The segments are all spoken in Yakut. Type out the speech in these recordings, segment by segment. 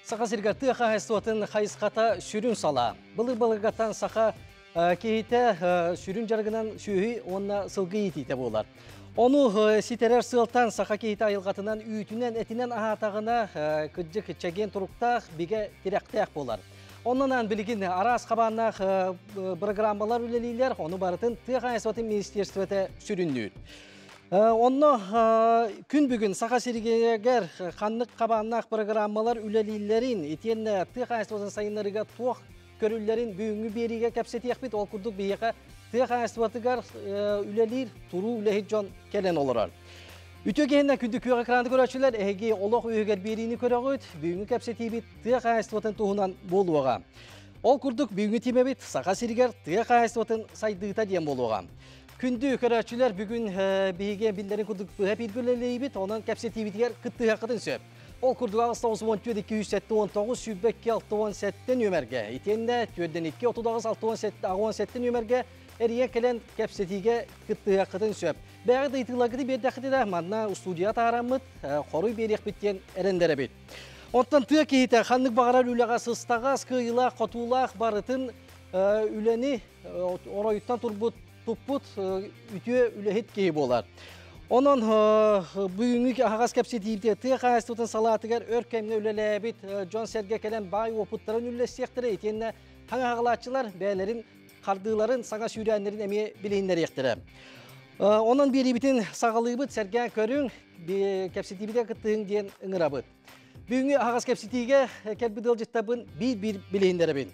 Саха сиригэр тыа хаһаайыстыбатын хайысхата сүрүн салаа. Былыр-былыргаттан саха киһитэ сүрүн дьарыгынан сүөһү уонна сылгы иитиитэ буолар. Ону ситэрэр сыалтан саха киһитэ айылҕатынан үүтүнэн, этинэн аһаатаҕына кырдьык чэгиэн туруктаах, бигэ тирэхтээх буолар. Онон аан билигин араас хабааннаах бырагыраамалар үлэлииллэр, ону барытын тыа хаһаайыстыбатын министерствота сүрүннүүр. Онно күн бүгүн Саха сиригэр ханнык хабааннаах программалар үлэлииллэрин, итиэннэ тыа хаһаайыстыбатын сайыннарыыга туох көрүллэрин бүгүҥҥү биэриигэ кэпсэтиэхпит. Ол курдук биһиэхэ тыа хаһаайыстыбатыгар үлэлиир туруу үлэһит дьон кэлэн олорор. Үтүө киһиннэ күндү күөх экраны көрөөччүлэр, эһиги олох үһүгэр биэриини көрөҕүт. Бүгүҥҥү кэпсэтиибит тыа хаһаайыстыбатын туһунан буолуоҕа. Ол курдук бүгүҥҥү тиэмэбит Саха сиригэр тыа хаһаайыстыбатын сайдыыта диэн буолуоҕа. Күндү көрөөччүлэр, бүгүн биһиги биллэрин курдук быһа бииргэ үлэлиибит, онон кэпсэтиибитигэр кыттыһыаххытын сөп. Ол курдук 894 279 22 67 нүөмэргэ, итиэннэ 4 2 39 67 67 нүөмэргэ эрийэн кэлэн кэпсэтиигэ кыттыһыаххытын сөп. Бэйэҕит ыйытыыларгытын биэрдэххитинэ, манна устуудьуйа таһаараммыт, хоруй биэриэхпит диэн эрэннэрэбит. Оттон тыа киһитэ ханнык баҕарар үлэҕэ сыстаҕас, кыайыылаах, хотуулаах барытын үлэни оройуттан турбут туппут үтүө үлэһит киһи буолар. Онон бүгүҥҥү аһаҕас кэпсэтиибитигэр тыа хаһаайыстыбатын салаатыгар өр кэмҥэ үлэлээбит дьон-сэргэ кэлэн баай уопуттарын үллэстиэхтэрэ итиэннэ хаҥаһаҕалааччылар бэйэлэрин хардыыларын, саҥа сүүрээннэрин эмиэ билиһиннэриэхтэрэ. Онон биэриибитин саҕалыыбыт, сэргээн көрүҥ, кэпсэтиибитигэр кыттыһыҥ диэн ыҥырабыт. Бүгүҥҥү аһаҕас кэпсэтиигэ кэлбит ыалдьыттарбын биир-биир билиһиннэрэбин.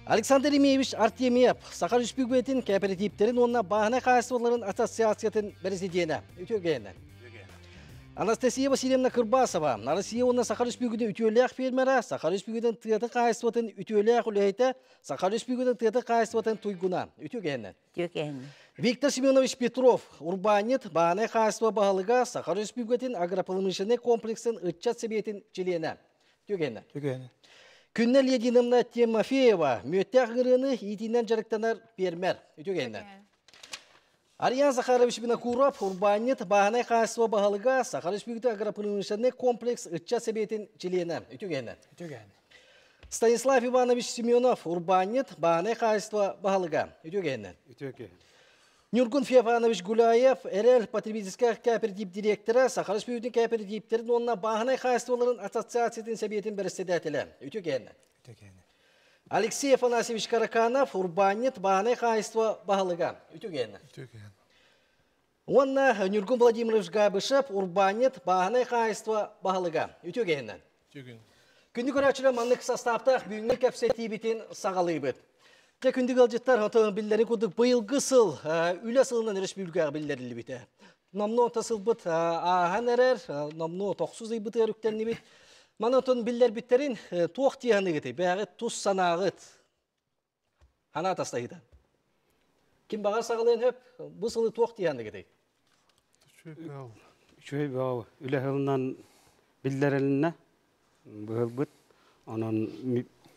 Александр Ремеевич Артемьев, Саха Республикатын кооперативтэрин уонна бааһынай хаһаайыстыбаларын ассоциациятын бэрэсидьиэнэ. Үтүө киһинэн. Анастасия Васильевна Кырбасова, Россия уонна Саха Республикатын үтүөлээх фермера, Саха Республикатын тыатын хаһаайыстыбатын үтүөлээх үлэһитэ, Саха Республикатын тыатын хаһаайыстыбатын туйгуна. Үтүө киһинэн. Виктор Семенович Петров, урбаанньыт, баанай хаһаайыстыба баһылыга, Саха Өрөспүүбүлүкэтин агропромышленнай комплексын ыччат сэбиэтин чилиэнэ. Түгэнэ. Түгэнэ. Күннэ Лединовна Тимофеева, мүөттээх ыҥырыаны иитиинэн дьарыктанар пиэрмэр. Үтүгэнэ. Ариан Захарович Винокуров, урбаанньыт, бааһынай хаһаайыстыба баһылыга, Саха Республикатын агропромышленнай комплекс ыччат сэбиэтин чилиэнэ. Үтүгэнэ. Үтүгэнэ. Станислав Иванович Семенов, урбаанньыт, бааһынай хаһаайыстыба баһылыга. Үтүө киһинэн. Үтүө киһи. Ньургун Феофанович Гуляев, РЛ потребительскай кооператив директора, Саха Республикатын кооперативтерин уонна бааһынай хаһаайыстыбаларын ассоциациятын сэбиэтин бэрэссэдээтэлэ. Үтүө киһинэн. Үтүө киһинэн. Алексей Афанасьевич Караканов, урбаанньыт, бааһынай хаһаайыстыба баһылыга. Үтүө киһинэн. Үтүө киһинэн. Уонна Ньургун Владимирович Габышев, урбаанньыт, бааһынай хаһаайыстыба баһылыга. Үтүө киһинэн. Үтүө Күндү көрөөччүлэр маннык састааптаах бүгүҥҥү кэпсэтиибитин саҕалыыбыт. Дьэ күндү ыалдьыттар, отон биллэрин курдук быйылгы сыл үлэ сылынан республикаҕа биллэриллибитэ. Номнуо сылбыт ааһан эрэр, номнуо тохсус ыйбытыгар үктэннибит. Маны отон биллэрбиттэрин туох дии саныыгытый? Бэйэҕит тус санааҕыт Хана атастаһыыта. Ким баҕар саҕалыан сөп, бу сылы туох дии саныыгытый? Үчүгэй бөҕө үлэ сылынан биллэрилиннэ быһылбыт. Онон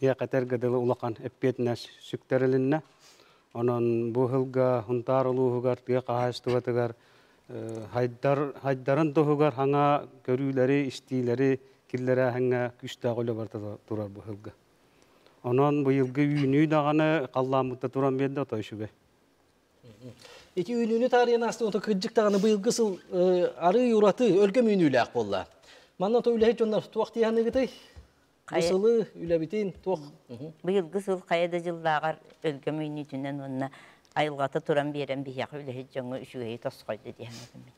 миэхэ этэргэ дылы улахан эппиэтинэс сүктэрилиннэ. Онон бу сылга Сунтаар улууһугар тыа хаһаайыстыбатыгар хайдар хайдарын туһугар хаҥа көрүүлэри, истиилэри киллэрээһиҥҥэ күүстээх үлэ барыта турар бу сылга. Онон быйылгы үүнүү даҕаны халлааммыта туран биэрдэ отой үчүгэй. Ити үүнүүнү таарыйан аастын ото кырдьык даҕаны быйылгы сыл арыы ураты өлгөм үүнүүлээх буолла. Манна ото үлэһит дьоннор туох дии саныыгытый? Бу сылы үлэбитин туох? Быйылгы сыл хайа да дьыллааҕар өлгөм үүнүүтүнэн уонна айылҕата туран биэрэн биһиэхэ үлэһит дьоҥҥо үчүгэйи тосхойдо дии саныыбын.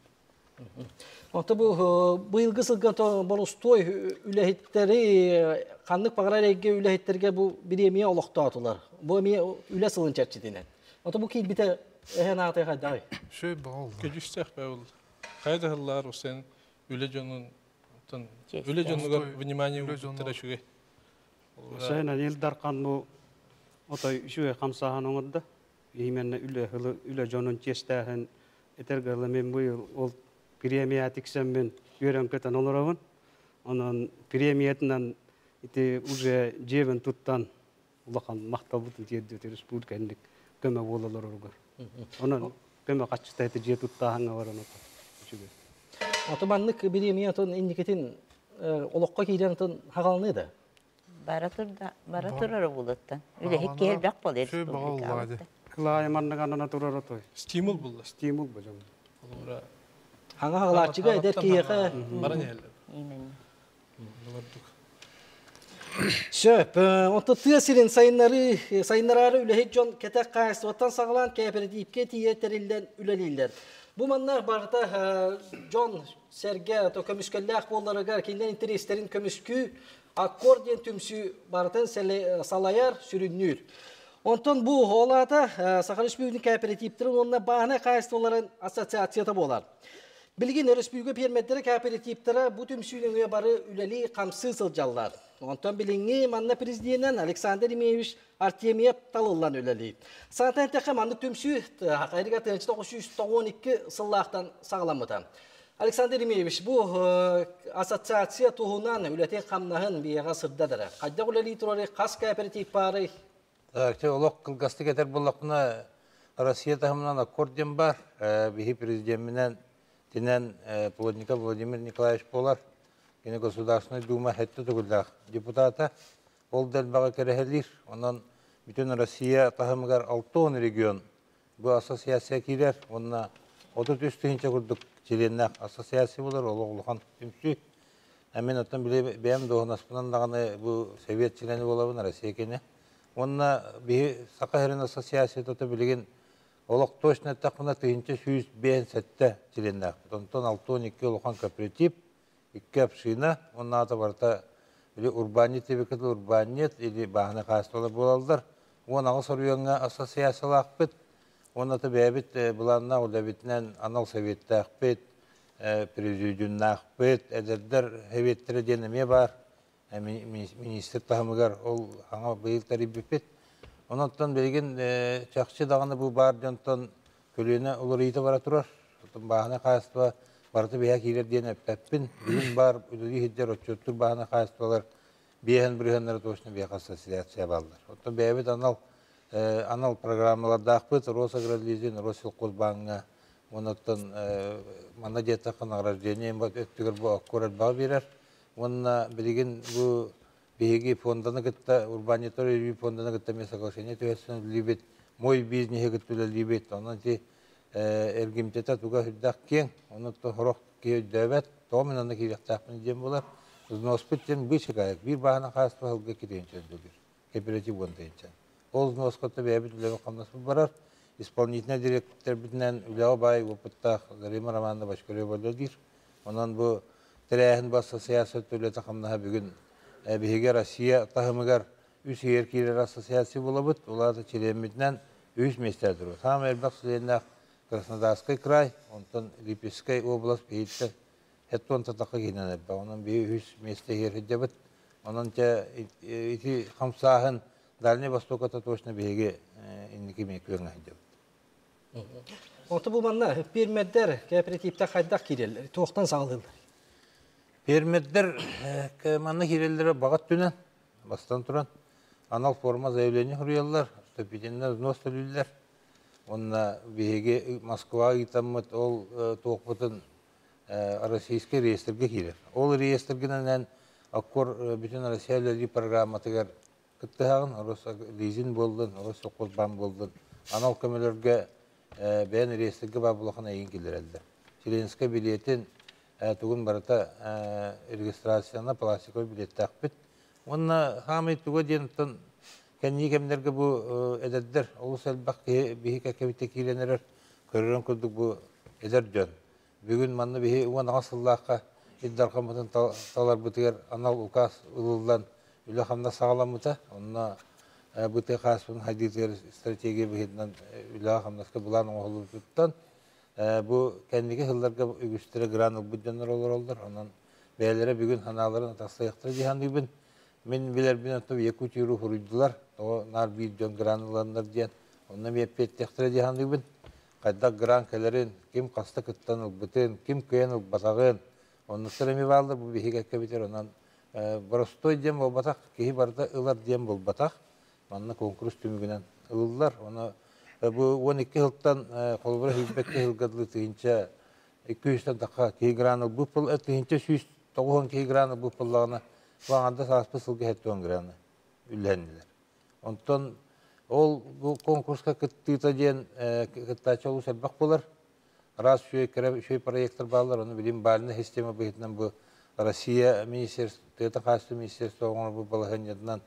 Ото бу быйылгы сылга боростуой үлэһиттэри ханнык баҕарар эйгэ үлэһиттэргэ бу бириэмийэ олохтоотулар. Бу эмиэ үлэ сылын чэрчитинэн. Ото бу киирбитэ эһэн аатый хайдаҕый? Шөй баҕал. Көдьүүстээх баҕал. Хайа да сыллаар сен үлэ дьонун үлэ дьонугар внимание уурбуттара үчүгэй. Сайын Ил Дархан бу отой үчүгэй хамсааһын оҥордо. Именно үлэ үлэ дьонун чиэстээһин этэргэ дылы мин быйыл ол премия тиксэммин үөрэн көтөн олоробун. Онон премиятынан ити уже дьиэбин туттан улахан махталбытын тиэрдибит республика инник көмө буола олороругар. Онон көмө хаччыта ити дьиэ туттааһыҥҥа баран үчүгэй. Ото маннык бириэмийэ отон инникитин олоххо киирэн отон хагаланыы да? Бара турда, бара турар булуттан. Үлэһит киһи элбэх буолар республикабыт. Кылаай маннык анана турар отой. Стимул булла. Стимул божом. Олора. Хаҥа хаҕалааччыга эдэр киһиэхэ баран иһэллэр. Именно. Олордук. Сөп. Онто тыа сирин сайыннары сайыннараары үлэһит дьон кэтэх хаһаайыстыбаттан саҕалаан кээпэрэтиипкэ тиийэ тэриллэн үлэлииллэр. Бу манна барыта дьон сэргэ то көмүскэллээх буолларыгар кинилэр интэриэстэрин көмүскүү Аккор диэн түмсүү барытын салайар, сүрүннүүр. Онтон бу ол аата Саха Республикатын кооперативтарын уонна бааһынай хаһаайыстыбаларын ассоциацията буолар. Билигин өрөспүүбүлүкэ пиэрмэрдэрэ кооперативтара бу түмсүү нөҥүө бары үлэлии хамсыы сылдьаллар. Онтон билиҥҥи манна президенинэн Александр Ремеевич Артемьев талыллан үлэлиир. Санатан эттэххэ, маннык түмсүү Хайрыга 1992 сыллаахтан саҕаламмыта. Александр Ремеевич, бу ассоциация туһунан үлэтин хамнаһын биһиэхэ сырдатара. Хайдах үлэлии турарый, хас кооператив баарый? Так, олох кылгастык этэр буоллахпына, Россия таһымынан аккорд диэн бар. Биһи президемминэн тинэн Плотников Владимир Николаевич буолар. Кини Государственной Дума хэтте тугуллаах депутата. Ол да элбэҕи кэрэһэлиир. Онон бүтүн Россия таһымыгар 60 регион бу ассоциация киирэр. Уонна 33 тыһыынча курдук чилиэннээх ассоциация буолар. Олох улахан түмсүү. Мин оттон били бэйэм дуоһунаспынан даҕаны бу совет чилиэнэ буолабын Россия кини. Уонна биһи Саха сирин ассоциацията билигин олох точно эттэхпинэ 1157 чилиэннээхпит. Онтон 62 улахан кооператив, икки община, уонна аата барыта или урбаанньыт диэбиккит урбаанньыт или бааһынай хаһаайыстыбалар буолаллар. 18 оройуоҥҥа ассоциациялаахпыт. Уонна бэйэбит былааннаах үлэбитинэн анал советтаахпыт, президиумнаахпыт, эдэрдэр сэбиэттэрэ диэн эмиэ баар. Министр таһымыгар ол аңа быйыл тэрийбиппит. Онон билигин чахчы даҕаны бу баар дьонтон көлүөнэ уларыйыыта бара турар. Бааһынай хаһаайыстыба барыта биһэ киирэр диэн эппэппин. Бүгүн баар үлэлии сылдьар отчуоттуур бааһынай хаһаайыстыбалар биэһэн бырыһыаннара точно биһиэхэ ассоциация бааллар. Оттон бэйэбит анал анал программалардаахпыт Росагролизинг, Россельхозбааҥҥа, онон манна диэтэххэ награждение өттүгэр бу аккор элбэҕи биэрэр. Уонна билигин бу биһиги фонданы кытта, урбаанньыттар өрүү фонданы кытта эмиэ соглашение түһэрсэн үлэлиибит, мой бизнеһи кытта үлэлиибит. Онон ити эргимтэтэ туга сүрдээх киэҥ, онон сорох киһи өйдөөбөт, тоҕо мин онно киириэхтээхпин диэн буолар. Взноспут диэн быычыкаайык, биир бааһына хаһаайыстыба сылга кириэнчэн төлүүр, кооператив уон тыһыынча. Ол взноската бэйэбит үлэбит хамнаспыт барар. Исполнительный директорбитинэн үлэҕэ баай опыттаах Зарима Романовна Бочкарева үлэлиир. Онон бу тэрээһин бу ассоциация үлэтэ хамнаһа бүгүн биһиги Россия таһымыгар үс иһэр киирэр ассоциация буолабыт. Улаата чилиэммитинэн үс миэстэ турар. Саамай элбэх чилиэннээх Краснодарский край, онтон Липецкай область биһиттэн хеттон татакка киинэн элбэх. Онон биһи үс миэстэ иһэр сылдьабыт. Онон те ити хамсааһын Дальний Востокка точно биһиги инники күөҥҥэ сылдьабыт. Онто бу манна пиэрмэрдэр кооперативтэр хайдах киирэллэр, туохтан саҕалыыллар? Пиэрмэрдэр манна киирэллэрэ баҕат түнэн, бастан туран, анал форма заявление суруйаллар, вступительный взнос төлүүллэр. Уонна биһиги Москва ыытаммыт ол туохпутун российский реестргэ киирэр. Ол реестргинэн аккор бүтүн Россия үлэлии программатыгар кыттыһаҕын, лизинг буоллун, Россельхозбанк буоллун, анал көмөлөргө бэйэн реестргэ баар булахан эйин киллэрэллэр. Членскэй билиэтин тугун барыта регистрацияна пластиковый билеттээхпит. Уонна хаамай туга диэн кэннии кэмнэргэ бу эдэрдэр олус элбэх киһи биһи кэккэбитте киирэн эрэр, көрөрөн курдук бу эдэр дьон. Бүгүн манна биһи 16 сыллаахха Ил Дархаммытын таларбытыгар анал указ ылыллан үлэ хамнас саҕаламмыта. Онно бу тыа хаһаайыстыбатын стратегия быһыытынан үлэҕэ хамнаска былаан оҥоһуллубутуттан бу кэнники сылларга үгүстэрэ грант ылбыт дьоннор олороллор. Онон бэйэлэрэ бүгүн санааларын атастыахтара дии саныыбын. Мин билэрбин оттон Якутияру хуруйдулар. Тоҕо наар биир дьон грант ыланнар диэн. Онно эппиэттиэхтэрэ дии саныыбын. Хайдах грант кэлэрин, ким хаста кыттан ылбытын, ким кыайан ылбатаҕын. Оннуктар эми бааллар бу биһиги кэбитер онон боростой диэн буолбатах, киһи барыта ылар диэн буолбатах. Манна конкурс түмүгүнэн ылыллар. Оны бу 12 сылтан холобура хилбекке сылга 1200-тэн тахха киһи грант ылбыт 1190 киһи грант ылбыт буоллаҕына. Бу аҥардас ааспыт сылга 70 граны үллэһиннилэр. Онтон ол бу конкурска кыттыыта диэн кыттааччы олус элбэх буолар. Араас үчүгэй кэрэ үчүгэй проектар бааллар. Ону билим баальнай система быһыытынан бу Россия министерствота хаачыстыба министерство оҥорбут балаһыанньатынан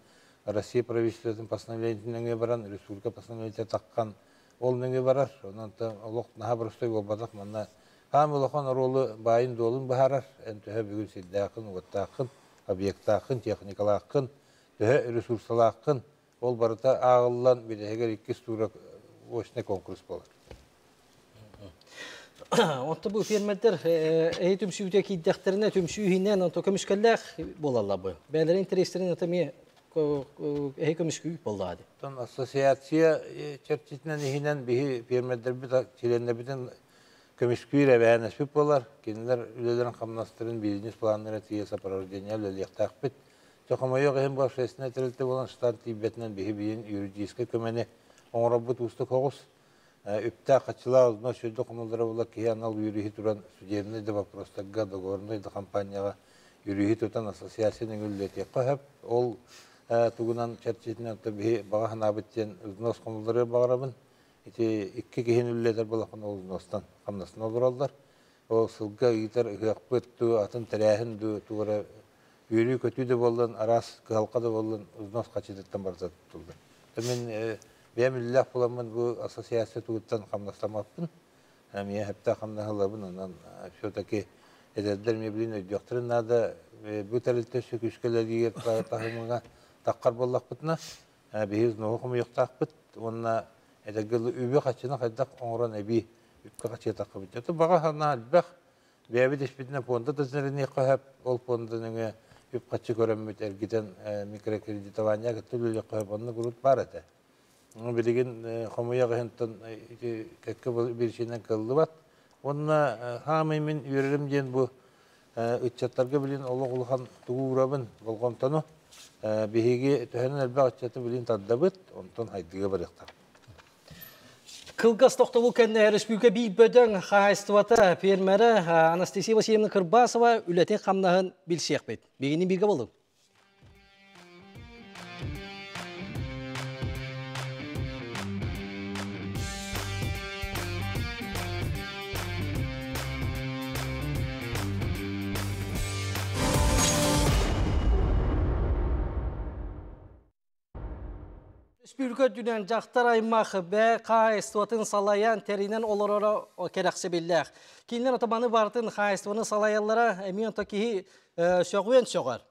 Россия правительствотын постановлениетын нөҥүө баран, республика постановлениета таххан ол нөҥүө барар. Онон олох наһаа боростуой буолбатах. Манна хаам улахан оруолу баайын-дуолун быһаарар. Эн төһө бүгүн сирдээххин, уоттааххын, объектааххын, техникалааххын, төһө ресурсалааххын, ол барыта ааҕыллан бүтэһигэр иккис туура очный конкурс буолар. Онто бу фермердер эһи түмсүүтэ киирдэхтэринэ түмсүү иһинэн онто көмүскэллээх буолаллар бу. Бэйэлэрин интэриэстэрин ата эмиэ эһи көмүскүү буоллаҕа дии. Оттон ассоциация чэрчитинэн иһинэн биһи фермердэрбит чилиэннэрбитин көмүскүүр эбээһинэспит буолар. Кинилэр үлэлэрин хамнастарын бизнес планнара тиийэ сопровождение үлэлиэхтээхпит. Дьэ, хомойуох иһин бу общественнай тэрилтэ буолан штат тиийбэтинэн биһи биһин юридическай көмөнү оҥорорбут уустук оҕус. Үптээх хаччылаах узнас сүрдэ хомуллара була киһи анал юриһи туран судебный да вопростарга, договорнай да компанияҕа юриһи тутан ассоциация нөҥүллэтиэххэ сөп. Ол тугунан чэрчитинэн биһи баҕа санаабыт диэн взнос хомуллары баҕарабын. Ити икки киһини үлэлэтэр буоллахпына ол взностан хамнастан олороллор. Ол сылга ыытар ыһыахпыт дуу, атын тэрээһин дуу, тугу эрэ үөрүү-көтүү да буоллун, араас кыһалҕа да буоллун, взнос хаччытыттан барыта туттуллар. Мин бэйэм үлэлээх буоламмын бу ассоциация тугуттан хамнастаммаппын. Эмиэ сөптөөх хамнаһы ылабын, онон все-таки эдэрдэр эмиэ билин өйдүөхтэрин наада. Бу тэрилтэ өссө күүскэ үлэлиир таһымыга таххар буоллахпытына, биһиги взноһу хомуйуохтаахпыт уонна эдэргэ үбү-харчыны хайдах оҥорон эбии үпкэ хачыатаххыбыт. Это баҕа санаа элбэх. Бэйэбит испитинэн пуонда да тэриниэххэ сөп. Ол пуонда нөҥүө үп-харчы көрөммүт эргитэн микрокредитование кытта үлэлиэххэ сөп. Онно урут баар этэ. Билигин хомуйах иһинтэн ити кэккэ биричиинэн кыаллыбат. Уонна хаамай мин үөрэрим диэн бу ыччаттарга билин олох улахан тугу уурабын болҕомтону биһиги төһөнөн элбэх ыччаты билин тардабыт, онтон хайдыга барыахтаах. Кылгас тохтобул кэннэ республика биир бөдөҥ хаһаайыстыбата фермерэ Анастасия Васильевна Кырбасова үлэтин хамнаһын билсиэхпит. Бигини бииргэ болуҥ. Республика үрдүнэн дьахтар аймах бэйэ хаһаайыстыбатын салайан, тэринэн олороро кэрэхсэбиллээх. Кинилэр отоманы барытын хаһаайыстыбаны салайаллара эмиэ онто киһи сөҕүөн сөҕөр.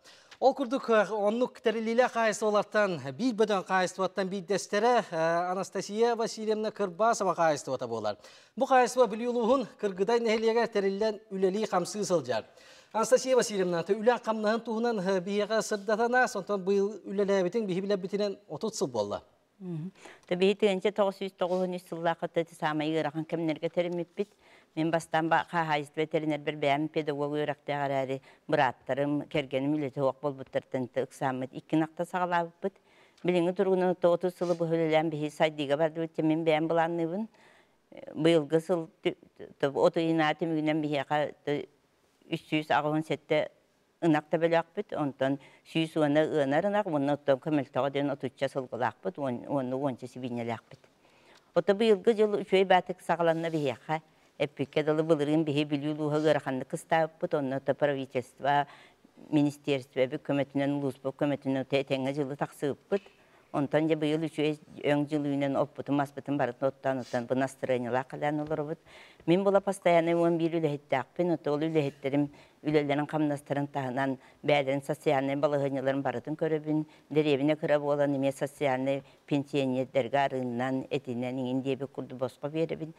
Ол курдук оннук тэриллиилээх хаһаайыстыбалартан биир бөдөҥ хаһаайыстыбаттан биирдэстэрэ Анастасия Васильевна Кырбасова хаһаайыстыбата буолар. Бу хаһаайыстыба Бүлүү улууһун Кыргыдай нэһилиэгэр тэриллэн үлэлии-хамсыы сылдьар. Анастасия Васильевна, үлэ хамнаһын туһунан биһиэхэ сырдатан аас, онтон быйыл үлэлээбитиҥ биһи билэрбитинэн 30 сыл буолла. Биһи тыһыынча 993 сыллаахха саамай ыарахан кэмнэргэ тэриммиппит. Мин бастаан хаһаайыстыба тэринэрбэр бэйэм педагог үөрэхтээх эрээри бырааттарым, кэргэним үлэтэ суох буолбуттартан ыксааммыт икки ынахта саҕалаабыппыт. Билиҥҥи туругунан 30 сылы быһа үлэлээн биһи сайдыыга бардыбыт диэн мин бэйэм былаанныыбын. Быйылгы сыл от ыйынаа түмүгүнэн биһиэхэ 387 ынах төбөлөөхпүт, онтон 110 ыанар ынах уонна оттон көмөлтөҕө диэн отучча сылгылаахпыт уонна уонча сибиинньэлээхпит. Ото быйылгы дьыл үчүгэй баатык саҕаланна биһиэхэ. Эппиккэ дылы былырыын биһи Бүлүү улууһа ыараханнык кыстаабыппыт, онно ото правительство, министерствебит көмөтүнэн, улууспут көмөтүнэн ото этэҥҥэ дьылы тахсыбыппыт. Онтон дьэ быйыл үчүгэй өҥ дьыл үүнэн оппутун маспытын барытын оттоон оттон бу настырыанньалаах кэлэн олоробут. Мин була постоянно 11 үлэһиттээхпин, ото ол үлэһиттэрим үлэлэрин хамнастарын таһынан бэйэлэрин социальнай балаһыанньаларын барытын көрөбүн. Дэриэбинэ кыра буолан эмиэ социальнай пенсионердэргэ арыыннан, этинэн иҥин диэбит курдук босхо биэрэбин.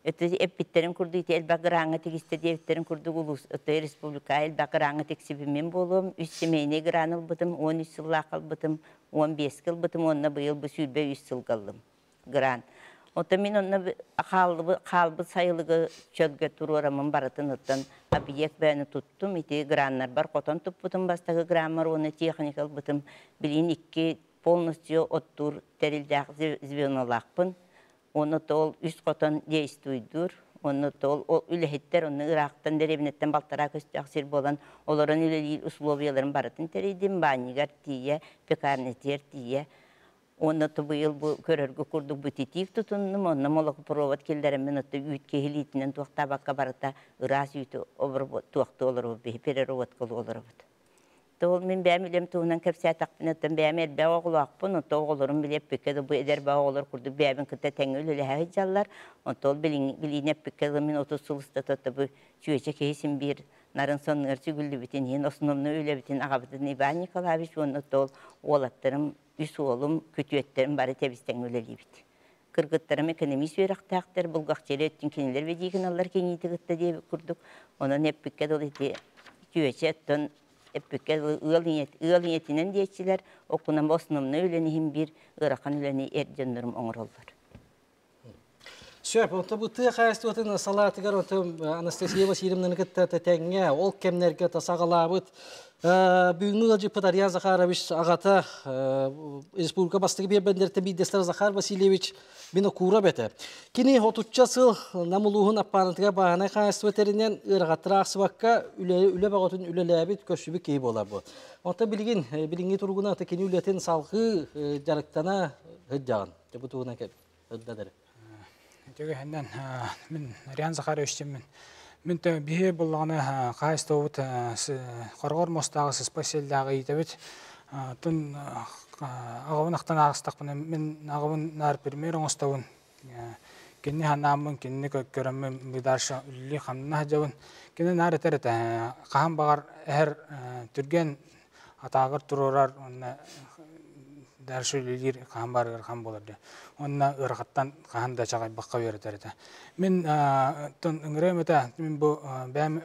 Эппиттэрин курдук ити элбэх граҥҥа тигистэ диэбиттэрин курдук улуус республика элбэх граҥҥа тиксибиммин буолуом. Үс семейный гран ылбытым, 13 сыллаах ылбытым, 15 ылбытым уонна быйыл бу 23 сылга ыллым гран. Оттон мин онно хаалбыт сайылыгы чөлгө туруораммын барытын оттон объект бэйэни туттум. Ити граннарбар хотон туппутум бастакы граммар уонна техника ылбытым. Билигин икки полностью оттуур тэрилдээх звенолаахпын. Уонна ол үс хотон действуйдуур. Онно ол үлэһиттэр онно ыраахтан дэриэбинэттэн балтараа көстөөх сир буолан олорон үлэлиир условияларын барытын тэрийдим, баанньыгар тиийэ, пекарнятыгар тиийэ. Онно быйыл бу көрөргө курдук бутитиик тутуннум, онно молокопровод киллэреммин отто үүт киһилиитинэн туохтаабакка барыта ыраас үүтү туохтуу олоробут, биһи переработкалыы олоробут. Ол мин бэйэм үлэм туһунан кэпсээтэхпинэ, оттон бэйэм элбэх оҕолоохпун, онто оҕолорум билиэппиккэ да бу эдэр баа оҕолор курдук бэйэбин кытта тэҥҥэ үлэлэһэ сылдьаллар. Онто ол билиини эппиккэ дылы мин 30 сыл устата бу чүөчэ киһи син биир нарын соннугар сүгүллүбүтүн иһин основной үлэбитин аҕабытын Иван Николаевич уонна ол уолаттарым, үс уолум, күтүөттэрим бары тэбис-тэҥҥэ үлэлиибит. Кыргыттарым экономист үөрэхтээхтэр, булгахчыйа өттүн кинилэр ведиигиналлар кэҥиити кытта диэбит курдук. Онон эппиккэ дылы ити чүөчэ оттон эппиккэ ыал ийэтинэн диэччилэр, окунан основной үлэни иһин биир ыарахан үлэни эр дьоннорум оҥороллор. Сөп, онто бу тыа хаһаайыстыбатын салаатыгар онто Анастасия Васильевнаны кытта тэҥҥэ ол кэмнэргэ саҕалаабыт бүгүҥҥү ыалдьыппыт Ариан Захарович аҕата республика бастакы биэрбэннэртэн биирдэстэрэ Захар Васильевич Винокуров этэ. Кини отучча сыл Нам улууһун Аппаанатыгар бааһынай хаһаайыстыба тэринэн ыарахаттары аахсыбакка үлэ бөҕөтүн үлэлээбит, көрсүбүт киһи буолар бу. Онтон билигин билиҥҥи туругунан кини үлэтин салҕыы дьарыктана сылдьаҕын. Бу туһунан ырдадыр. Төгөһүнэн мин Ариан Захаровичтиммин. Мин биһи буллаҕына хаһаайыстыбабыт хорҕор муостааҕы сыспай сиэллээҕи иитэбит. Тун аҕабын ахтан ааҕыстахпына мин аҕабын наар пример оҥостобун. Кинини ханааммын, кинини көрөммүн быдаарша үллүү хамна сылдьабын. Кини наар этэр этэ хаһан баҕар эһэр түргэн атааҕар туруорар уонна дальше үлэлиир хаһан баарыгар хаһан буолар диэн. Уонна ыарахаттан хаһан да чаҕайбакка үөрэтэр этэ. Мин тон ыҥырыам этэ, мин бу бэйэм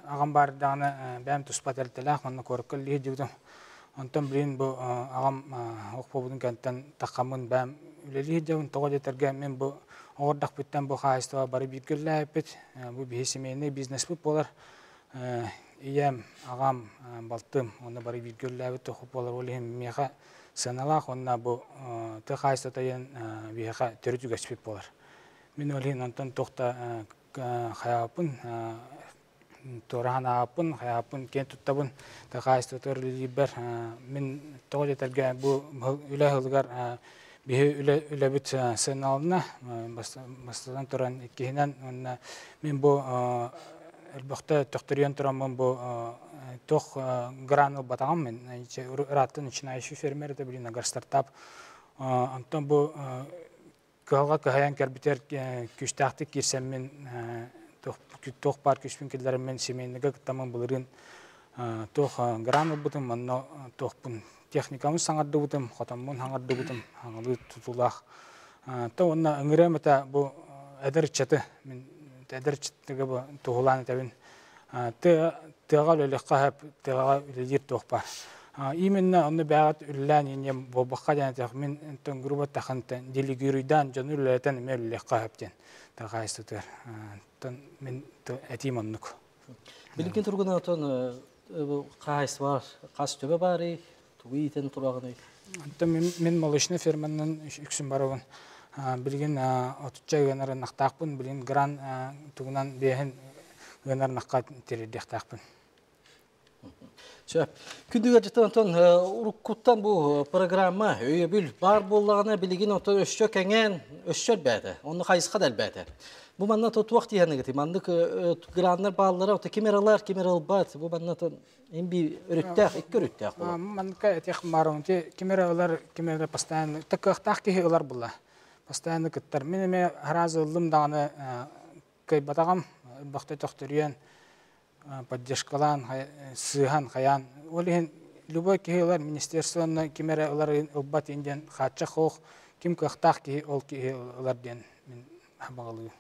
аҕам баардаҕына бэйэм туспа тэрилтэлээх уонна куоракка үлэлии сылдьыбытым. Онтон билигин бу аҕам ох буолбутун кэнниттэн таххаммын бэйэм үлэлии сылдьабын. Тоҕо диэтэргэ мин бу оҕордохпуттан бу хаһаайыстыба бары бииргэ үлэлээбиппит. Бу биһи семейный бизнеспит буолар. Ийэм, аҕам, балтым уонна бары бииргэ үлэлээбит туох буолар ол иһин миэхэ сыаналаах уонна бу тыа хаһаайыстыбата диэн биһиэхэ төрүт үгэспит буолар. Мин ол иһин онтон туох да хайаабаппын, туораһан аҕаппын, хайаабаппын киэн туттабын. Тыа хаһаайыстыбатыгар үлэлиирбэр мин тоҕо диэтэргэ бу үлэ ыһылыгар биһи үлэбит сыаналанна бастатан туран иккиһинэн уонна мин бу элбэхтэ төхтөрүйэн тураммын бу туох гран ылбатаҕым мин ырааттан начинающий фермер это блин агростартап онтон бу кыһалҕа кыһайан кэлбитэр күүстээхтик киирсэммин туох баар күүспүн киллэрэммин семейныга кыттаммын былырыын туох гран ылбытым манна туохпун техникабын саҥардыбытым хотоммун хаҥардыбытым хаҥалыы тутулаах то уонна ыҥырыам этэ бу эдэр ыччаты мин эдэр ыччаттыга бу туһулаан этэбин тыаҕа үлэлиэххэ сөп тыаҕа үлэлиир туох баар именно онно бэйэҕит үлэлээн инньэ буолбакка диэн этэх мин онтон грубо тахантан делегируйдаан дьону үлэлэтэн эмиэ үлэлиэххэ сөп диэн тыа хаһаайыстыбатыгар оттон мин этиим оннук. Билигин туругунан отон хаһаайыстыба хас төбө баарый, тугу иитэн тураҕыный? Онтон мин молочный ферманан үксүн барабын. Билигин отучча ыанар ынахтаахпын, билигин гран тугунан биэһин ыанар ынахха тириэрдиэхтээхпин. Сөп. Күндү ыалдьыттар, онтон уруккуттан бу программа өйөбүл баар буоллаҕына, билигин онтон өссө кэҥээн, өссө элбээтэ. Онно хайысха да элбээтэ. Бу манна туох тиһэныгыт? Маннык граннар бааллара, ото ким эрэ ылар, ким эрэ ылбат. Бу манна ин биир өрүттээх, икки өрүттээх буолар. Манныка этиэх баарым, ким эрэ ылар, ким эрэ постоянно кыахтаах киһи ылар була. Постоянно кыттар. Мин эмиэ араас ыллым даҕаны кыайбатаҕым, бахта төхтөрүйэн поддержкалаан, сыыһан, хайаан. Ол иһин любой киһи ылар, министерствоны ким эрэ ылар ылбат иһин диэн хааччах суох, ким кыахтаах киһи ол киһи ылар диэн мин баҕалыыбын.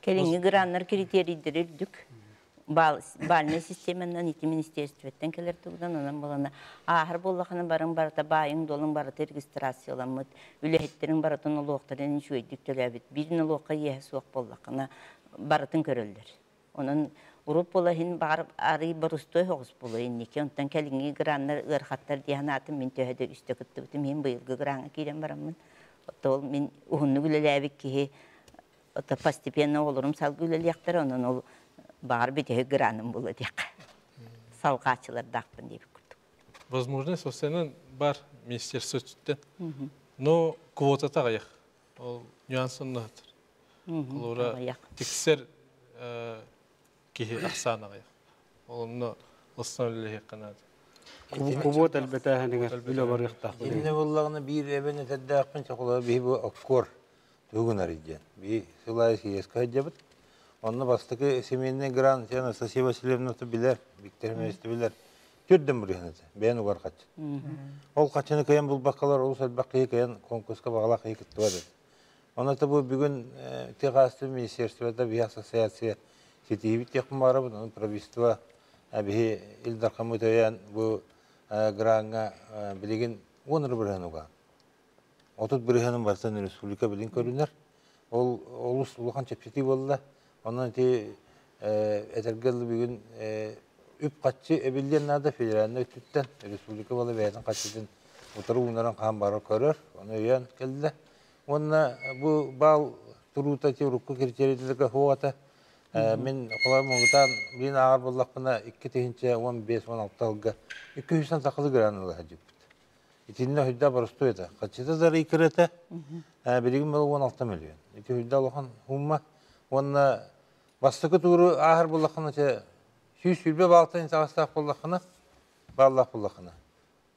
Кэлиҥҥи граннар критерийдэрэ үрдүк. Бальнай системанан ити министерствоттан кэлэр тугунан онон буолана ааһар буоллахына барың барыта баайың-дуолуҥ барыта регистрацияламмыт, үлэһиттэриҥ барытын нолуоктарын үчүгэйдик төлөөбүт, биир нолуокка иэһэ суох буоллаххына барытын көрөллөр. Онон урут буола иһин баҕар арый борустуой соҕус буолуо инники. Онтон кэлиҥҥи граннар ыарахаттар дии санаатым. Мин төһө да үстэ кыттыбытым иһин быйылгы граҥҥа киирэн бараммын. Оттон ол мин уһуннук үлэлээбит киһи Ото постепенно оҕолорум салгыы үлэлиэхтэрэ, онон ол баҕар бүтэһик граным буолуо диэххэ. Салҕааччылардаахпын диэбит курдук. Возможность осенен бар министерство өттүттэн. Но квотата аҕыйах. Ол нюанс онно сытар. Холобура, тиксэр киһи ахсаан аҕыйах. Ол онно ылсан үлэлэһиэххэ наада. Кубуот элбэтээһинигэр үлэ барыахтаах. Иннэ буоллаҕына биир эбэн этэрдээхпин чохолоро биһи бу оккор тугун арыйдиэн. Би сыл аайы съезкэ сылдьабыт. Онно бастакы семейный грант Анастасия Васильевна билэр, Виктор Семенович билэр. Түрдэн бырыһын этэ, бэйэн угар хаччы. Ол хаччыны кыйан булбаккалар олус элбэх киһи кыйан конкурска баҕалаах киһи кыттыбат этэ. Онно бу бүгүн тыа хаһаайыстыба министерствота биһи ассоциация ситиһиибит диэхпин баҕарабын. Онон правительство биһи Ил Дархаммыт өйөөн бу граҥҥа билигин 10 эрэ бырыһыан угаан. 30 бырыһыанын барытын республика билин көрүнэр. Ол олус улахан чэпчэтии буолла. Онон ити этэргэ дылы бүгүн үп-харчы эбиллиэн наада федеральнай өттүттэн республика буола бэйэтин харчытын утары уунаран хаһан бары көрөр, ону өйөөн кэллэ. Уонна бу баал туруута ити урукку критерийдэргэ суох этэ. Мин холобур муҥутаан билин ааҕар буоллахпына 2015-16 сылга 200 сахалыы гран ыла сылдьыбыппыт. Итиннэ хүдда боростуой этэ. Хаччыта да иккир этэ. Билигин был 16 миллион. Ити хүдда улахан хумма. Уонна бастакы тууру ааһар буоллаххына 120 баалтан итэҕэстээх буоллаххына, бааллаах буоллаххына,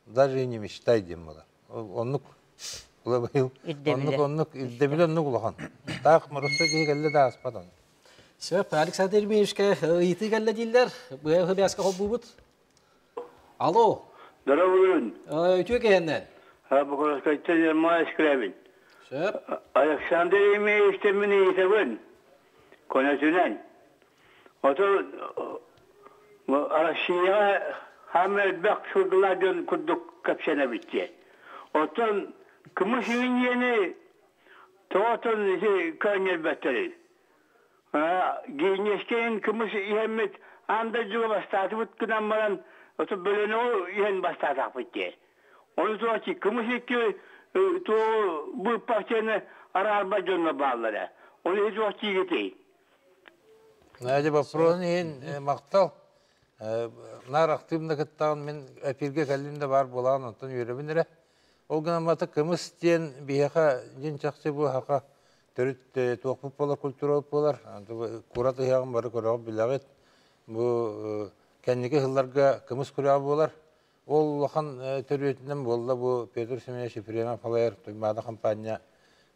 даже и не мечтай диэн буолар. Оннук быйыл оннук оннук ирдэбилэ оннук улахан. Таах моростой киһи кэллэ да ааспат ону. Сөп, Александр Еремеевичкэ ыйытыы кэллэ дииллэр. Быйыл хыбяска холбуубут. Алло. Здоровый. Үтүө киһиннэн. Букурскайтан Ермолай Скрябин. Сөп. Александр Еремеевичтэн мин ыйытабын. Көнөтүнэн. Ото Россияҕа хаама элбэх сылгылаах дьон курдук кэпсэнэбит диэн. Оттон кымыс иҥиэни тоҕо оттон ити көөнньөрбөттөрүй? Гиннескэйин кымыс иһэммит аан дойдуга бастаатыбыт гынан баран, ото бөлөнөҕү иһэн бастаатахпыт дии. Ону туох кымыс икки туоҕу быыппах диэни араарбат дьоннор бааллара. Ону ити туох диигитий? Надя боппуруоһун иһин махтал. Наар актыым да кыттаҕын мин эпиргэ кэллим да баар буолаҕын онтон үөрэбин эрэ. Ол гынан баран кымыс диэн биһиэхэ дьин чахчы бу саха төрүт туохпут буолар, культурабыт буолар. Куорат ыһыаҕын бары көрөҕүт билэҕит. Бу кэнники сылларга кымыс күрэҕэ буолар. Ол улахан төрүөтүнэн буолла бу Петр Семенович Ефремов салайар Туймаада хампаанньа